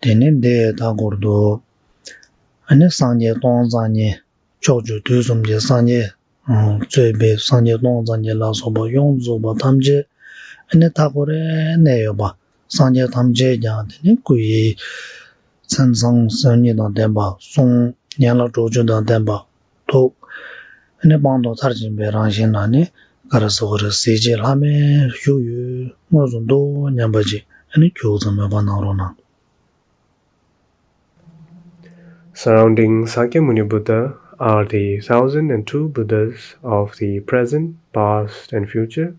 དེ་ནས་འདིའི་མཐའ་སྐོར་དུ། ཨ་ནི་སངས་རྒྱས་སྟོང་རྩ་གཉིས། ཕྱོགས་བཅུ་དུས་གསུམ་གྱི་སངས་རྒྱས། གཙོས་པའི་སངས་རྒྱས་སྟོང་རྩ་གཉིས་ལ་སོགས་པ་ཡོངས་སུ་རྫོགས་པ་ཐམས་ཅད་ཨ་ནི་མཐའ་སྐོར་རེ་གནས་ཡོད་པ། སངས་རྒྱས་ཐམས་ཅད་ཀྱང་དེ་ནི་སྐུ་ཡི་མཚན་བཟང་སེམས་ཉིད་དང་ལྡན་པ། གསུང་ཡན་ལག་དྲུག་ཅུ་དང་ལྡན་པ། ཐུགས་ཨ་ནི་སྤངས་རྟོགས་མཐར་ཕྱིན་པའི་རང་བཞིན་ལ་ནི་ག་རེ་ཟེར་དགོས་རེད། གཟི་བརྗིད་ལྷམ་མེ་བཞུགས་ཡོད་མངོན་སུམ་དུ་མཉམ་པ་ཅིག་ཨ་ནི་ཁྱེད་ཚོ་མོས་པ་གནང་རོགས་གནང་། Surrounding Sakyamuni Buddha are the thousand and two Buddhas of the present, past, and future,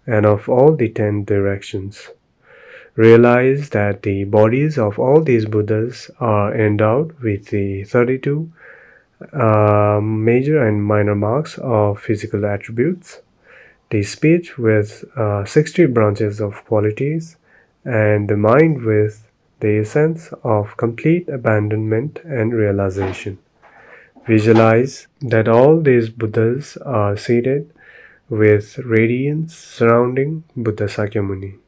and of all the ten directions. Realize that the bodies of all these Buddhas are endowed with the thirty-two uh, major and minor marks of physical attributes, the speech with uh, sixty branches of qualities, and the mind with the sense of complete abandonment and realization. Visualize that all these Buddhas are seated with radiance surrounding Buddha Sakyamuni.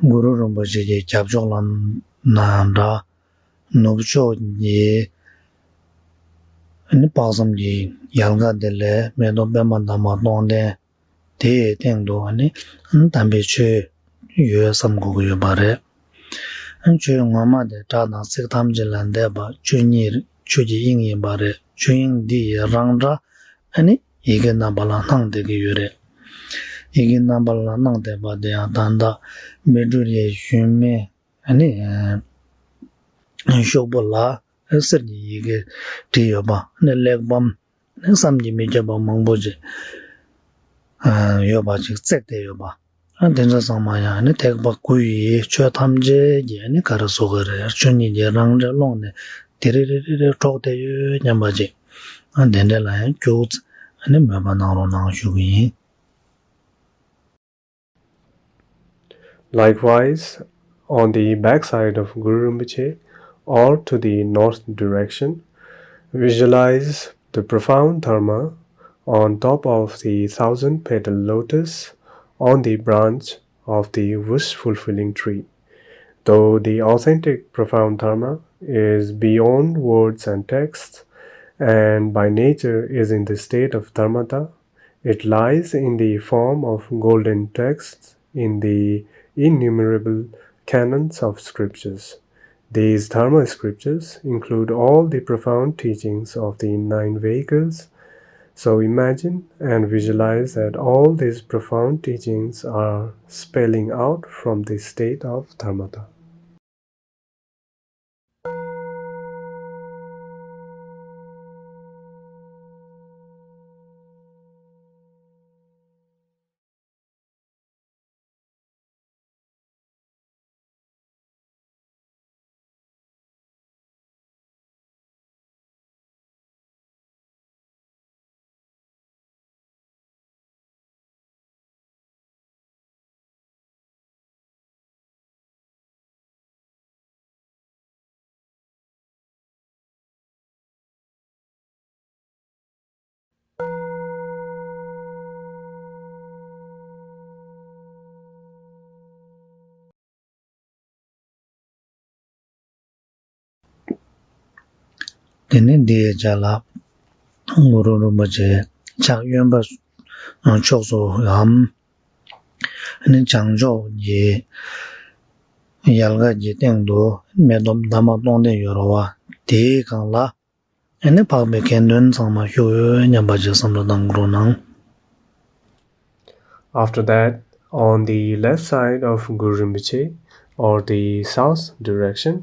གུ་རུ་རིན་པོ་ཆེ་གི་རྒྱབ་ཕྱོགས་ལ་ནང་འདྲ། ནུབ་ཕྱོགས་ཀྱི་ཨ་ནི་དཔག་བསམ་གྱི་ཡལ་ག་དེ་ལས་མེ་ཏོག་པདྨ་འདབ་མ་སྟོང་ལྡན། དེའི་སྟེང་དུ་ཨ་ནི་དམ་པའི་ཆོས་ཡོད་བསམ་དགོས་ཀྱི་ཡོད་པ་རེད། ཨ་ནི་ཆོས་ངོ་མ་དེ་སྒྲ་དང་ཚིག་ཐམས་ཅད་ལས་འདས་པ་ཆོས་ཉིད་ཆོས་ཀྱི་དབྱིངས་ཡིན་པ་རེད། ཆོས་དབྱིངས་འདི་ཡི་རང་སྒྲ་ཨ་ནི་ཡི་གེ་རྣམ་པ་ལ་སྣང་བསྡད་ཀྱི་ཡོད་རེད། ཡི་གེ་རྣམ་པ་ལ་སྣང་བསྡད་པ་དེ་ཡང་ད་ལྟ་མཻ་ཏྲི་ཡའི་ཞུན་མའི་ཨ་ནི་ཤོག་བུ་ལ་གསེར་གྱི་ཡི་གེ་བྲིས་ཡོད་པ་ཨ་ནི་གླེགས་བམ་ནི་བསམ་གྱིས་མི་ཁྱབ་པ་མང་པོ་ཅིག་ཡོད་པ་ཅིག་བརྩེགས་ཏེ་ཡོད་པ། དེ་ཚོ་ཚང་མ་ཡང་ནི་ཐེག་པ་དགུ་ཡི་ཆོས་ཐམས་ཅད་ཀྱི་ནི་ག་རེ་ཟེར་དགོས་རེད། ཆོས་ཉིད་ཀྱི་རང་སྒྲས་ཀློང་ནས་དེ་རེ་རེ་རེ་རེ་གྲོགས་དེ་ཡོད་སྙམ་པ་ཅིག་དེ་འདྲ་ལ་ཡང་ཁྱོད་ནི་མོས་པ་གནང་རོགས་གནང་ཞུ་གི་ཡིན། Likewise, on the backside of Guru Rinpoche or to the north direction, visualize the profound Dharma on top of the thousand petal lotus on the branch of the wish fulfilling tree. Though the authentic profound Dharma is beyond words and texts, and by nature is in the state of dharmata, it lies in the form of golden texts in the innumerable canons of scriptures. These Dharma scriptures include all the profound teachings of the nine vehicles. So imagine and visualize that all these profound teachings are spelling out from the state of dharmata. དེ་ནས་འདིའི་རྒྱ་ལ་གུ་རུ་རིན་པོ་ཆེ་ཕྱག་གཡོན་པ་ཕྱོགས་སུའམ་ནི་བྱང་ཕྱོགས་ཀྱི་ཡལ་ག་གི་སྟེང་དུ་མེ་ཏོག་འདབ་མ་སྟོང་ལྡན་ཡོད་རེད་བ། དེའི་སྒང་ལ་ཨ་ནི་འཕགས་པའི་དགེ་འདུན་ཚང་མ་བཞུགས་ཡོད་སྙམ་པ་ཅིག་བསམ་བློ་གཏང་རོགས་གནང་། After that, on the left side of Guru Rinpoche, or the south direction,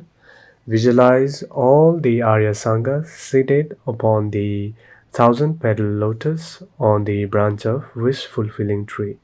visualize all the Arya Sanghas seated upon the thousand petal lotus on the branch of wish fulfilling tree.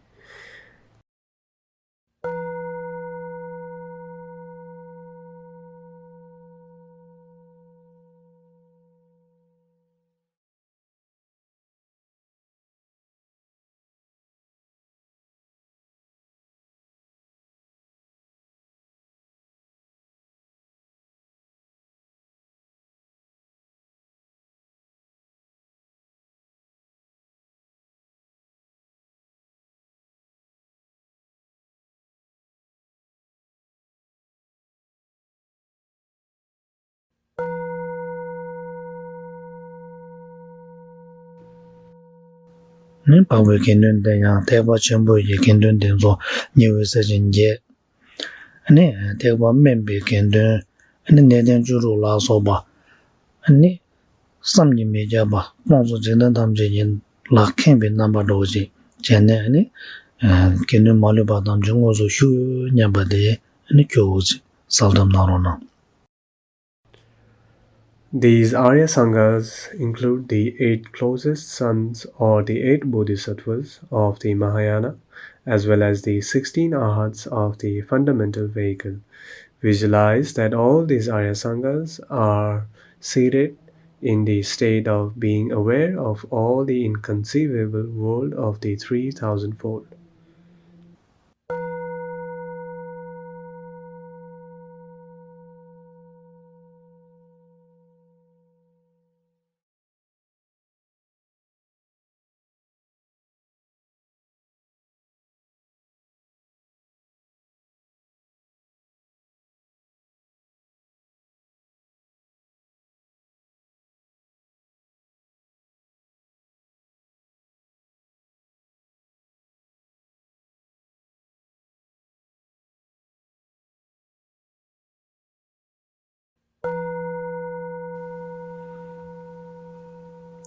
ནི་འཕགས་པའི་དགེ་འདུན་དེ་ཡང་ཐེག་པ་ཆེན་པོ་ཡི་དགེ་འདུན་དེ་ཚོ་ཉི་འོད་ཟེར་ཅན་བརྒྱད། ནི་ཐེག་པ་དམན་པའི་དགེ་འདུན། ནི་གནས་བརྟན་བཅུ་དྲུག་ལ་སོགས་པ། ནི་བསམ་གྱིས་མི་ཁྱབ་པ་ཁོང་ཚོ་འཇིག་རྟེན་ཐམས་ཅད་ཀྱི་ལ་ཁེངས་པའི་རྣམ་པ་འདྲ་བོ་ཅིག་བྱས་ནས་ནི་དགེ་འདུན་མ་ལུས་པ་ཐམས་ཅད་དངོས་སུ་བཞུགས་ཡོད་སྙམ་པ་དེ་ནི་ཁྱོད་འུ་ཚོས་གསལ་བསྒྲགས་གནང་རོགས་གནང་། These Arya Sanghas include the eight closest sons or the eight bodhisattvas of the Mahayana, as well as the sixteen arhats of the fundamental vehicle. Visualize that all these Arya Sanghas are seated in the state of being aware of all the inconceivable world of the three thousand fold.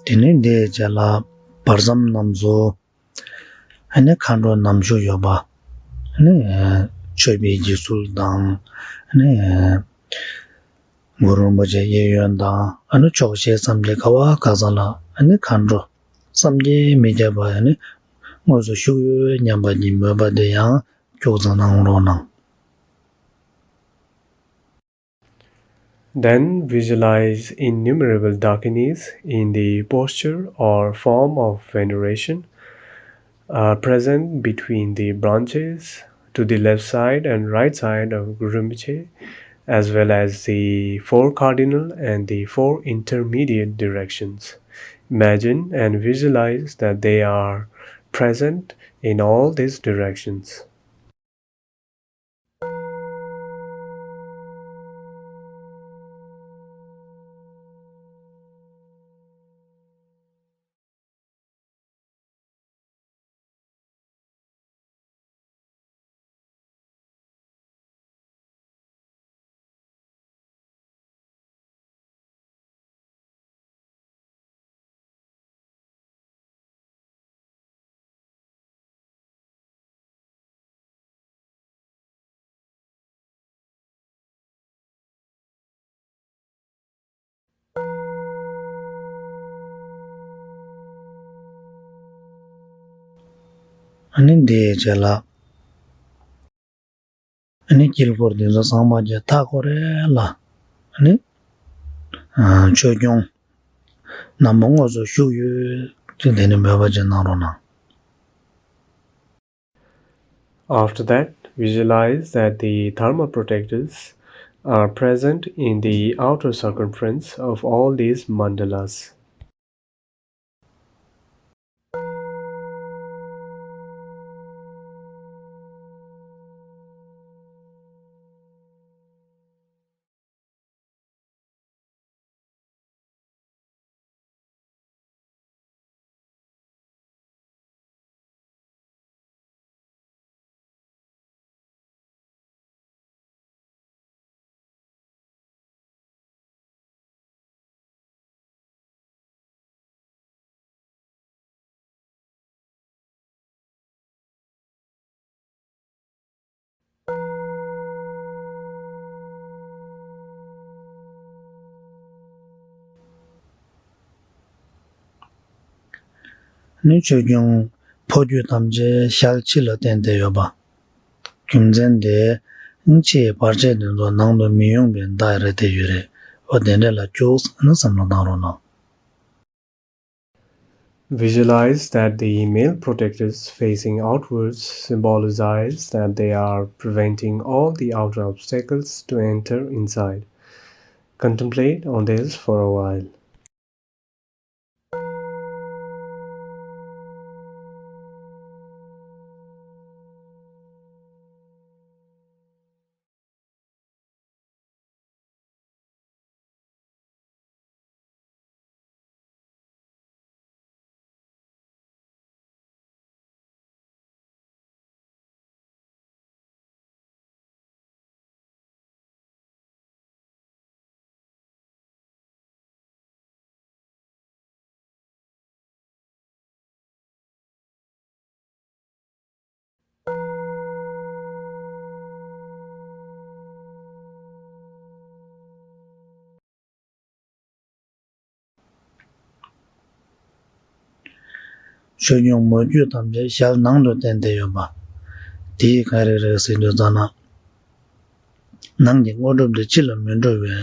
དེ་ནས་དེའི་རྗེས་ལ་བར་མཚམས་རྣམས་སུ། ཨ་ནི་མཁའ་འགྲོ་རྣམ་བཞི་ཡོད་པ། ཨ་ནི་མཆོད་པའི་དགེ་ཚུལ་དང་། ཨ་ནི་གུ་རུ་རིན་པོ་ཆེ་གཡས་གཡོན་དང་། ཨ་ནི་ཕྱོགས་བཞི་མཚམས་བརྒྱད་ག་བ་ག་ས་ལ། ཨ་ནི་མཁའ་འགྲོ་བསམ་གྱིས་མི་ཁྱབ་པ། ཨ་ནི་དངོས་སུ་བཞུགས་ཡོད་སྙམ་པ་གྱི་མོས་པ་དེ་ཡང་ཁྱུག་ཙམ་གནང་རོགས་གནང་། Then visualize innumerable Dakinis in the posture or form of veneration, uh, present between the branches, to the left side and right side of Guru Rinpoche, as well as the four cardinal and the four intermediate directions. Imagine and visualize that they are present in all these directions. ཨ་ནི་འདིའི་རྗེས་ལ། ཨ་ནི་དཀྱིལ་འཁོར་འདི་ཚོ་ཚང་མ་གྱི་མཐའ་སྐོར་རེ་ལ། ཨ་ནི་ཆོས་སྐྱོང་རྣམ་པ་དངོས་སུ་བཞུགས་ཡོད་ཅེས་དེ་ནི་མོས་པ་ཅིག་གནང་རོགས་གནང་། After that, visualize that the Dharma protectors are present in the outer circumference of all these mandalas. ནི་ཆོས་སྐྱོང་ཕོ་རྒྱུད་ཐམས་ཅད་ཞལ་ཕྱི་ལ་བསྟན་ཏེ་ཡོད་པ། རྒྱུ་མཚན་དེ་ཕྱིའི་བར་ཆད་དེ་ཚོ་ནང་དུ་མི་ཡོང་བའི་བརྡ་རེ་དེ་ཡོད་རེད། འོ་དེ་འདྲ་ལ་ཅུང་ཟད་ནི་བསམ་བློ་བཏང་རོགས་གནང་། Visualize that the male protectors facing outwards symbolizes that they are preventing all the outer obstacles to enter inside. Contemplate on this for a while. ཆོས་སྐྱོང་མོ་རྒྱུད་ཐམས་ཅད་ཞལ་ནང་དུ་བསྟན་ཏེ་ཡོད་པ། དེའི་ག་རེ་རེད་ཟེར་དུས་ཙམ་ན། ནང་གི་དངོས་གྲུབ་དེ་ཕྱི་ལ་མི་འགྲོ་བའི་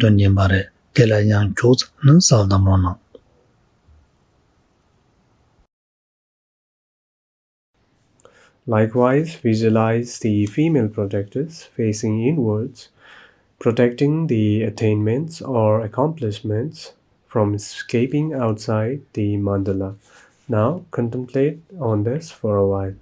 དོན་ཡིན་པ་རེད། དེ་ལ་ཡང་ཁྱུག་ཙམ་ནི་གསལ་བཏབ་རོགས་གནང་། Likewise, visualize the female protectors facing inwards, protecting the attainments or accomplishments from escaping outside the mandala. Now contemplate on this for a while.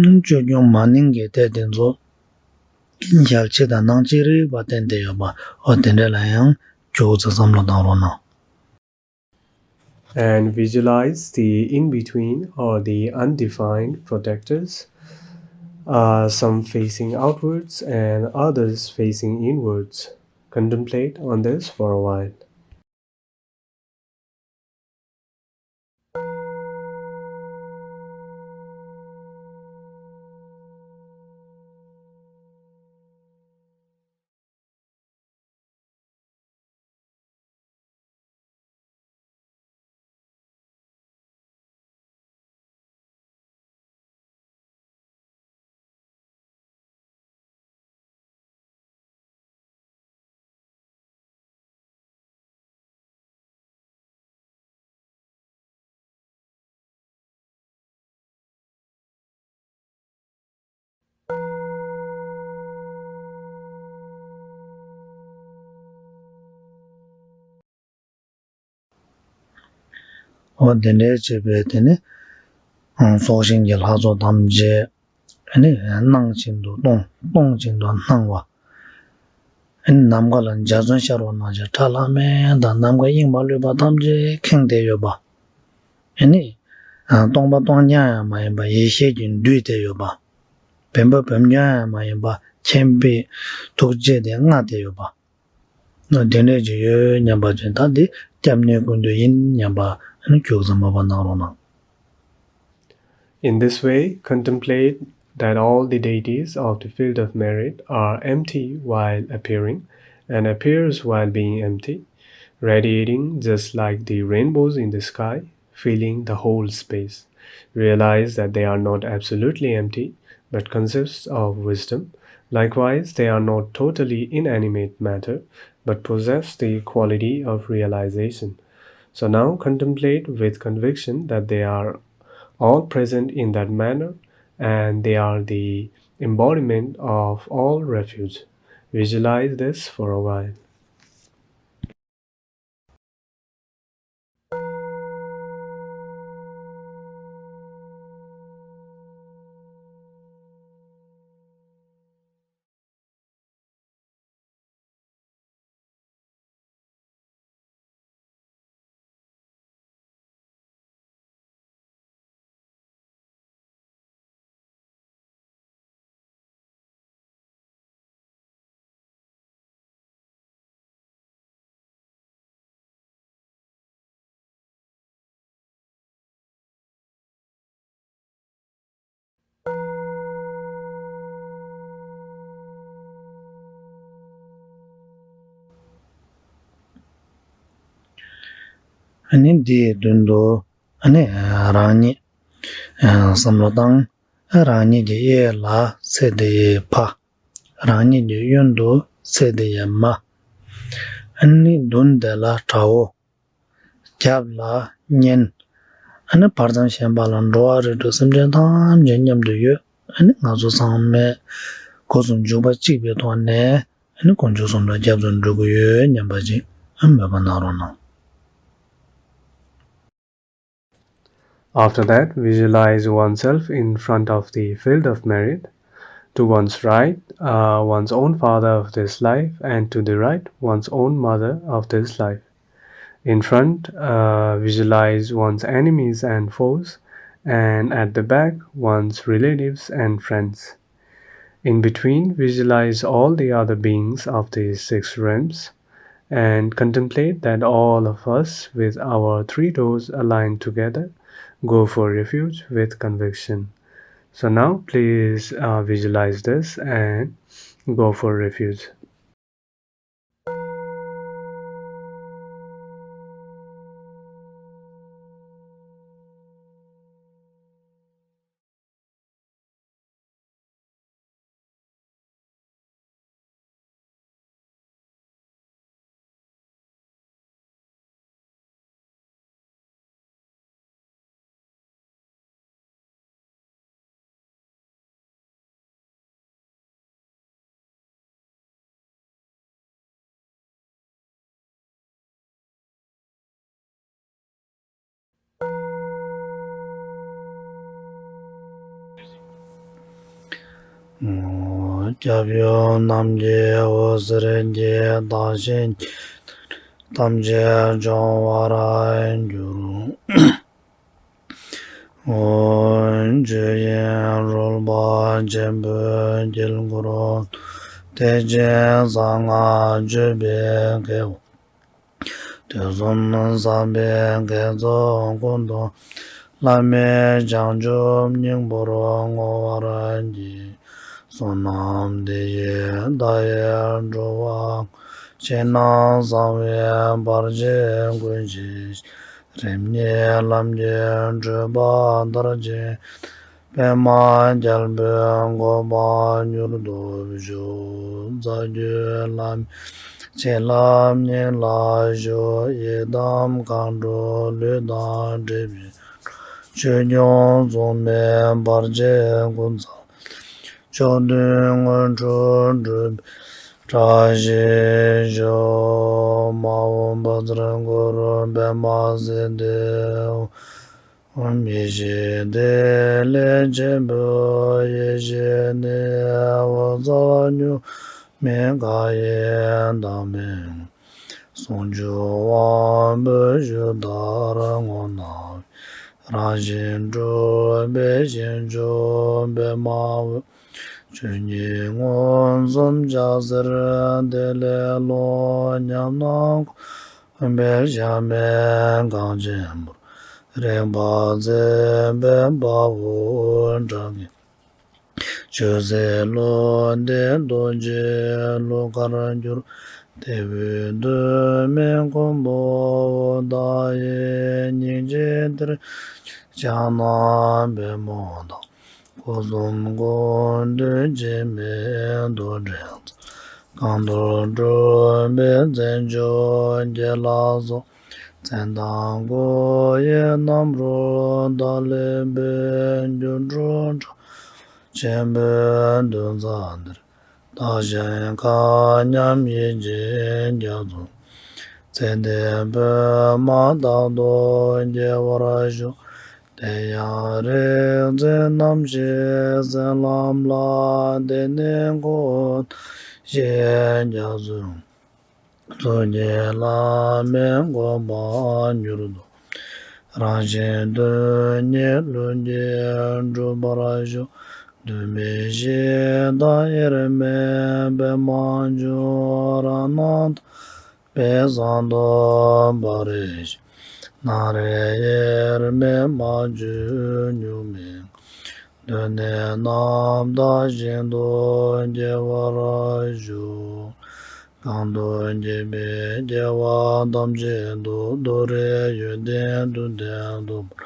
བཅོས་སྐྱོང་མ་ནིང་གི་ལྟས་དེ་ཚོ་ཞལ་ཕྱེ་དང་སྣང་མཆེད་རིག་པ་བསྟན་ཏེ་ཡོད་པ། འོ་དེ་འདྲ་ལ་ཡང་ཁྱོད་ཚོ་བསམ་བློ་བཏང་རོགས་གནང་། And visualize the in between or the undefined protectors, uh, some facing outwards and others facing inwards. Contemplate on this for a while. འོ་དེ་འདྲའི་བྱས་པས་དེ་ནི་སྲོག་ཤིང་གི་ལྷ་ཚོགས་ཐམས་ཅད་ནི་སྣང་བཞིན་དུ་གཏོང་། གཏོང་བཞིན་དུ་སྣང་བ། ནམ་མཁའ་ལ་འཇའ་ཚོན་ཤར་བ་ནང་བཞིན་ཁྲ་ལྷམ་མེ་དང་ནམ་མཁའ་དབྱིངས་མ་ལུས་པ་ཐམས་ཅད་ཁེངས་ཏེ་ཡོད་པ། ཨ་ནི། སྟོང་པ་སྟོང་རྐྱང་ཡང་མ་ཡིན་པ་ཡེ་ཤེས་ཀྱིས་འདུས་ཏེ་ཡོད་པ། བེམ་པོ་བེམ་རྐྱང་ཡང་མ་ཡིན་པ་མཁྱེན་པའི་ཐུགས་རྗེ་དེ་མངའ་སྟེ་ཡོད་པ། དེ་འདྲ་ཅིག་ཡོད་སྙམ་པ་ཅིག་ད་འདི་སྐྱབས་གནས་ཀུན་འདུས་ཡིན་སྙམ་པ་ཨ་ནི་ཁྱོད་ཚོ་མོས་པ་གནང་རོགས་གནང་། In this way, contemplate that all the deities of the field of merit are empty while appearing, and appears while being empty, radiating just like the rainbows in the sky, filling the whole space. Realize that they are not absolutely empty, but consist of wisdom. Likewise, they are not totally inanimate matter, but possess the quality of realization. So now contemplate with conviction that they are all present in that manner, and they are the embodiment of all refuge. Visualize this for a while. ཨ་ནི་འདིའི་མདུན་དུ་ཨ་ནི་རང་ཉིད་བསམ་བློ་བཏང་། རང་ཉིད་ཀྱི་གཡས་ལ་ཚེ་འདི་ཡི་ཕ། རང་ཉིད་ཀྱི་གཡོན་དུ་ཚེ་འདི་ཡི་མ། ཨ་ནི་མདུན་དེ་ལ་དགྲ་བོ། རྒྱབ་ལ་གཉེན། ཨ་ནི་བར་མཚམས་བཞན་པ་ལ་འགྲོ་བ་རིགས་དྲུག་སེམས་ཅན་ཐམས་ཅད་མཉམ་དུ་ཡོད། ཨ་ནི་ང་ཚོ་ཚང་མས་སྒོ་གསུམ་འཇུག་པ་གཅིག་པའི་ཐོག་ནས་ཨ་ནི་དཀོན་མཆོག་གསུམ་ལ་སྐྱབས་སུ་འགྲོ་གི་ཡོད་སྙམ་པ་ཅིག་ཨ་མོས་པ་གནང་རོགས་གནང་། After that, visualize oneself in front of the field of merit. To one's right, uh, one's own father of this life, and to the right, one's own mother of this life. In front, uh, visualize one's enemies and foes, and at the back, one's relatives and friends. In between, visualize all the other beings of the six realms and contemplate that all of us, with our three toes aligned together, go for refuge with conviction. So now, please, uh, visualize this and go for refuge. སྐྱབས་ཡུལ་རྣམས་ཀྱི་འོད་ཟེར་གྱིས། བདག་གཞན་ཐམས་ཅད་སྐྱོང་བར་འགྱུར། ཆོས་དབྱིངས་རོལ་པ་ཆེན་པོའི་དཀྱིལ་འཁོར་དུ། ཐེག་ཆེན་གསང་སྔགས་བརྗོད་པའི་དགེ་བ། དུས་གསུམ་བསགས་པའི་དགེ་ཚོགས་ཀུན་ཐོབ། བླ་མེད་བྱང་ཆུབ་སྙིང་པོར་བསྔོ་བར་བགྱི། བསོད་ནམས་འདི་ཡིས་བདག་ཡི་འགྲོ་བ། ཕྱི་ནང་གསང་བའི་བར་ཆད་ཀུན་ཞི། རིམ་གཉིས་ལམ་གྱི་སྒྲིབ་པ་མཐར་ཕྱིན། པདྨ་རྒྱལ་པོའི་གོ་འཕང་མྱུར་ཐོབ་ཤོག། རྩ་བརྒྱུད་བླ་མའི་བྱིན་རླབས་སྙིང་ལ་ཞུགས། ཡི་དམ་མཁའ་འགྲོ་ལུས་དང་འབྲེལ་བའི་ཆོས་སྐྱོང་སྲུང་མའི་བར་ཆད་ཀུན་སེལ། མཆོག་ཐུན་དངོས་གྲུབ་འགྲུབ་པའི་བཀྲ་ཤིས་ཤོག། མ་འོངས་པ་ཚེ་འཁོར་པདྨ་སིདྡྷི་མི་ཤིགས་ཏེ། ལས་ཆེན་པོའི་ཡེ་ཤེས་ནི། འོད་གསལ་གཉུག་མའི་མཁའ་ཡི་མཐའ་མེད་ངོས། ཟུང་འཇུག་དབང་པོས་ཞུ་ལྟར་ངོ་ན། རང་བཞིན་གྲུབ་པའི་ཞིང་མཆོག་པདྨ་འོད། ཆོས་ཉིད་མངོན་སུམ་འཇའ་ཟེར་དེ་ལས་ཀློང་། ཉམས་སྣང་འཁོར་བའི་གཤའ་མའི་གངས་ཆེན་པོར། རེག་པ་མཛད་པའི་དཔའ་བོ་དགྲ་བགེགས། ཆོས་ཟད་བློ་འདས་རྡོ་རྗེ་གླུ་གར་གྱུར། དེ་བས་གདོད་མའི་མགོན་པོ་བདག་ཡི་སྙིང་རྗེ་གཏེར་ཆེན་ཕྱག་ན་པདྨོ་དང་། སྐུ་གསུམ་ཀུན་འདུས་འཆི་མེད་རྡོ་རྗེ་རྩེ། གང་འདུལ་སྤྲུལ་པའི་མཚན་མཆོག་རྒྱལ་ལ་སོགས། མཚན་དང་སྐུ་ཡི་རྣམ་རོལ་བདག་ལ་འབུལ། སྒྱུ་འཕྲུལ་དྲྭ་བརྒྱ་ཆེན་པོའི་གདན་ས་འདིར། བདག་གཞན་མཁའ་མཉམ་ཡིད་ཀྱི་རྒྱ་མཚོ། ཚེ་འདིའི་བོད་དམག་རྟག་ཏུ་རྒྱལ་བར་ཤོག། དེ་ཡང་རིག་འཛིན་རྣམ་བཞིའི་སྲིད་ལམ་ལ། དེང་ནས་འཁོར་བཅས་རྒྱ་མཚོའི། གཙུག་གི་བླ་མའི་གོ་འཕང་མྱུར་ཐོབ། རང་གཞན་དོན་གཉིས་ལྷུན་གྱིས་འགྲུབ་པར་ཤོག། གདོད་མའི་གཞི་བདག་དབྱེར་མེད་པདྨ་འབྱུང་། རང་སྣང་དག་པའི་ཟངས་མདོག་དཔལ་རིར་བཞུགས། སྣང་རིག་དབྱེར་མེད་མ་བཅོས་གཉུག་མའི་ངང་། གདོད་ནས་རྣམ་དག་ཞིང་དུ་སྐྱེ་བར་ཤོག། གང་དུ་སྐྱེས་པའི་སྐྱེ་བ་ཐམས་ཅད་དུ། རྡོ་རྗེ་ཡོན་ཏན་མཐུ་ལྡན་ཐོབ་པར།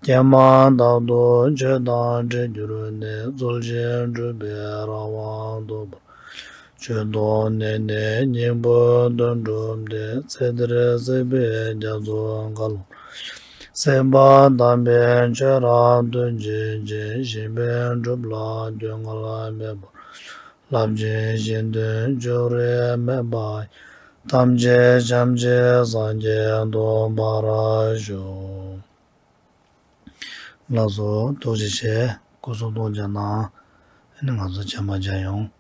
ཀྱེ་མ་རྟག་ཏུ་ཆོས་དང་འདྲེས་གྱུར་ནས། རྩོལ་ཞིང་སྒྲུབ་པའི་རང་དབང་ཐོབ་པར། ཆོས་ཐོག་གནས་ནས་སྙིང་པོའི་དོན་གྲུབ་སྟེ། ཚེ་འདིར་སྲིད་པའི་རྒྱ་མཚོ་འགག་ལོང་། སྲིད་པ་དག་པའི་ཆོས་རབ་ཏུ་འབྱིན་ཅིང་། གཞན་ཕན་སྒྲུབ་ལ་སྐྱོ་ངལ་མེད་པར། རླབས་ཆེན་གཞན་དོན་བྱུང་རིགས་མེད་པ་ཡི། ཐམས་ཅད་བྱམས་ཆེན་སངས་རྒྱས་ཐོབ་པར་ཤོག། ལགས་སོ། ཐུགས་རྗེ་ཆེ། སྐུ་གཟུགས་ཐུགས་རྗེ་གནང་། ཨ་ནི་ང་ཚོ་བྱམས་པ་རྒྱ་ཡོང་།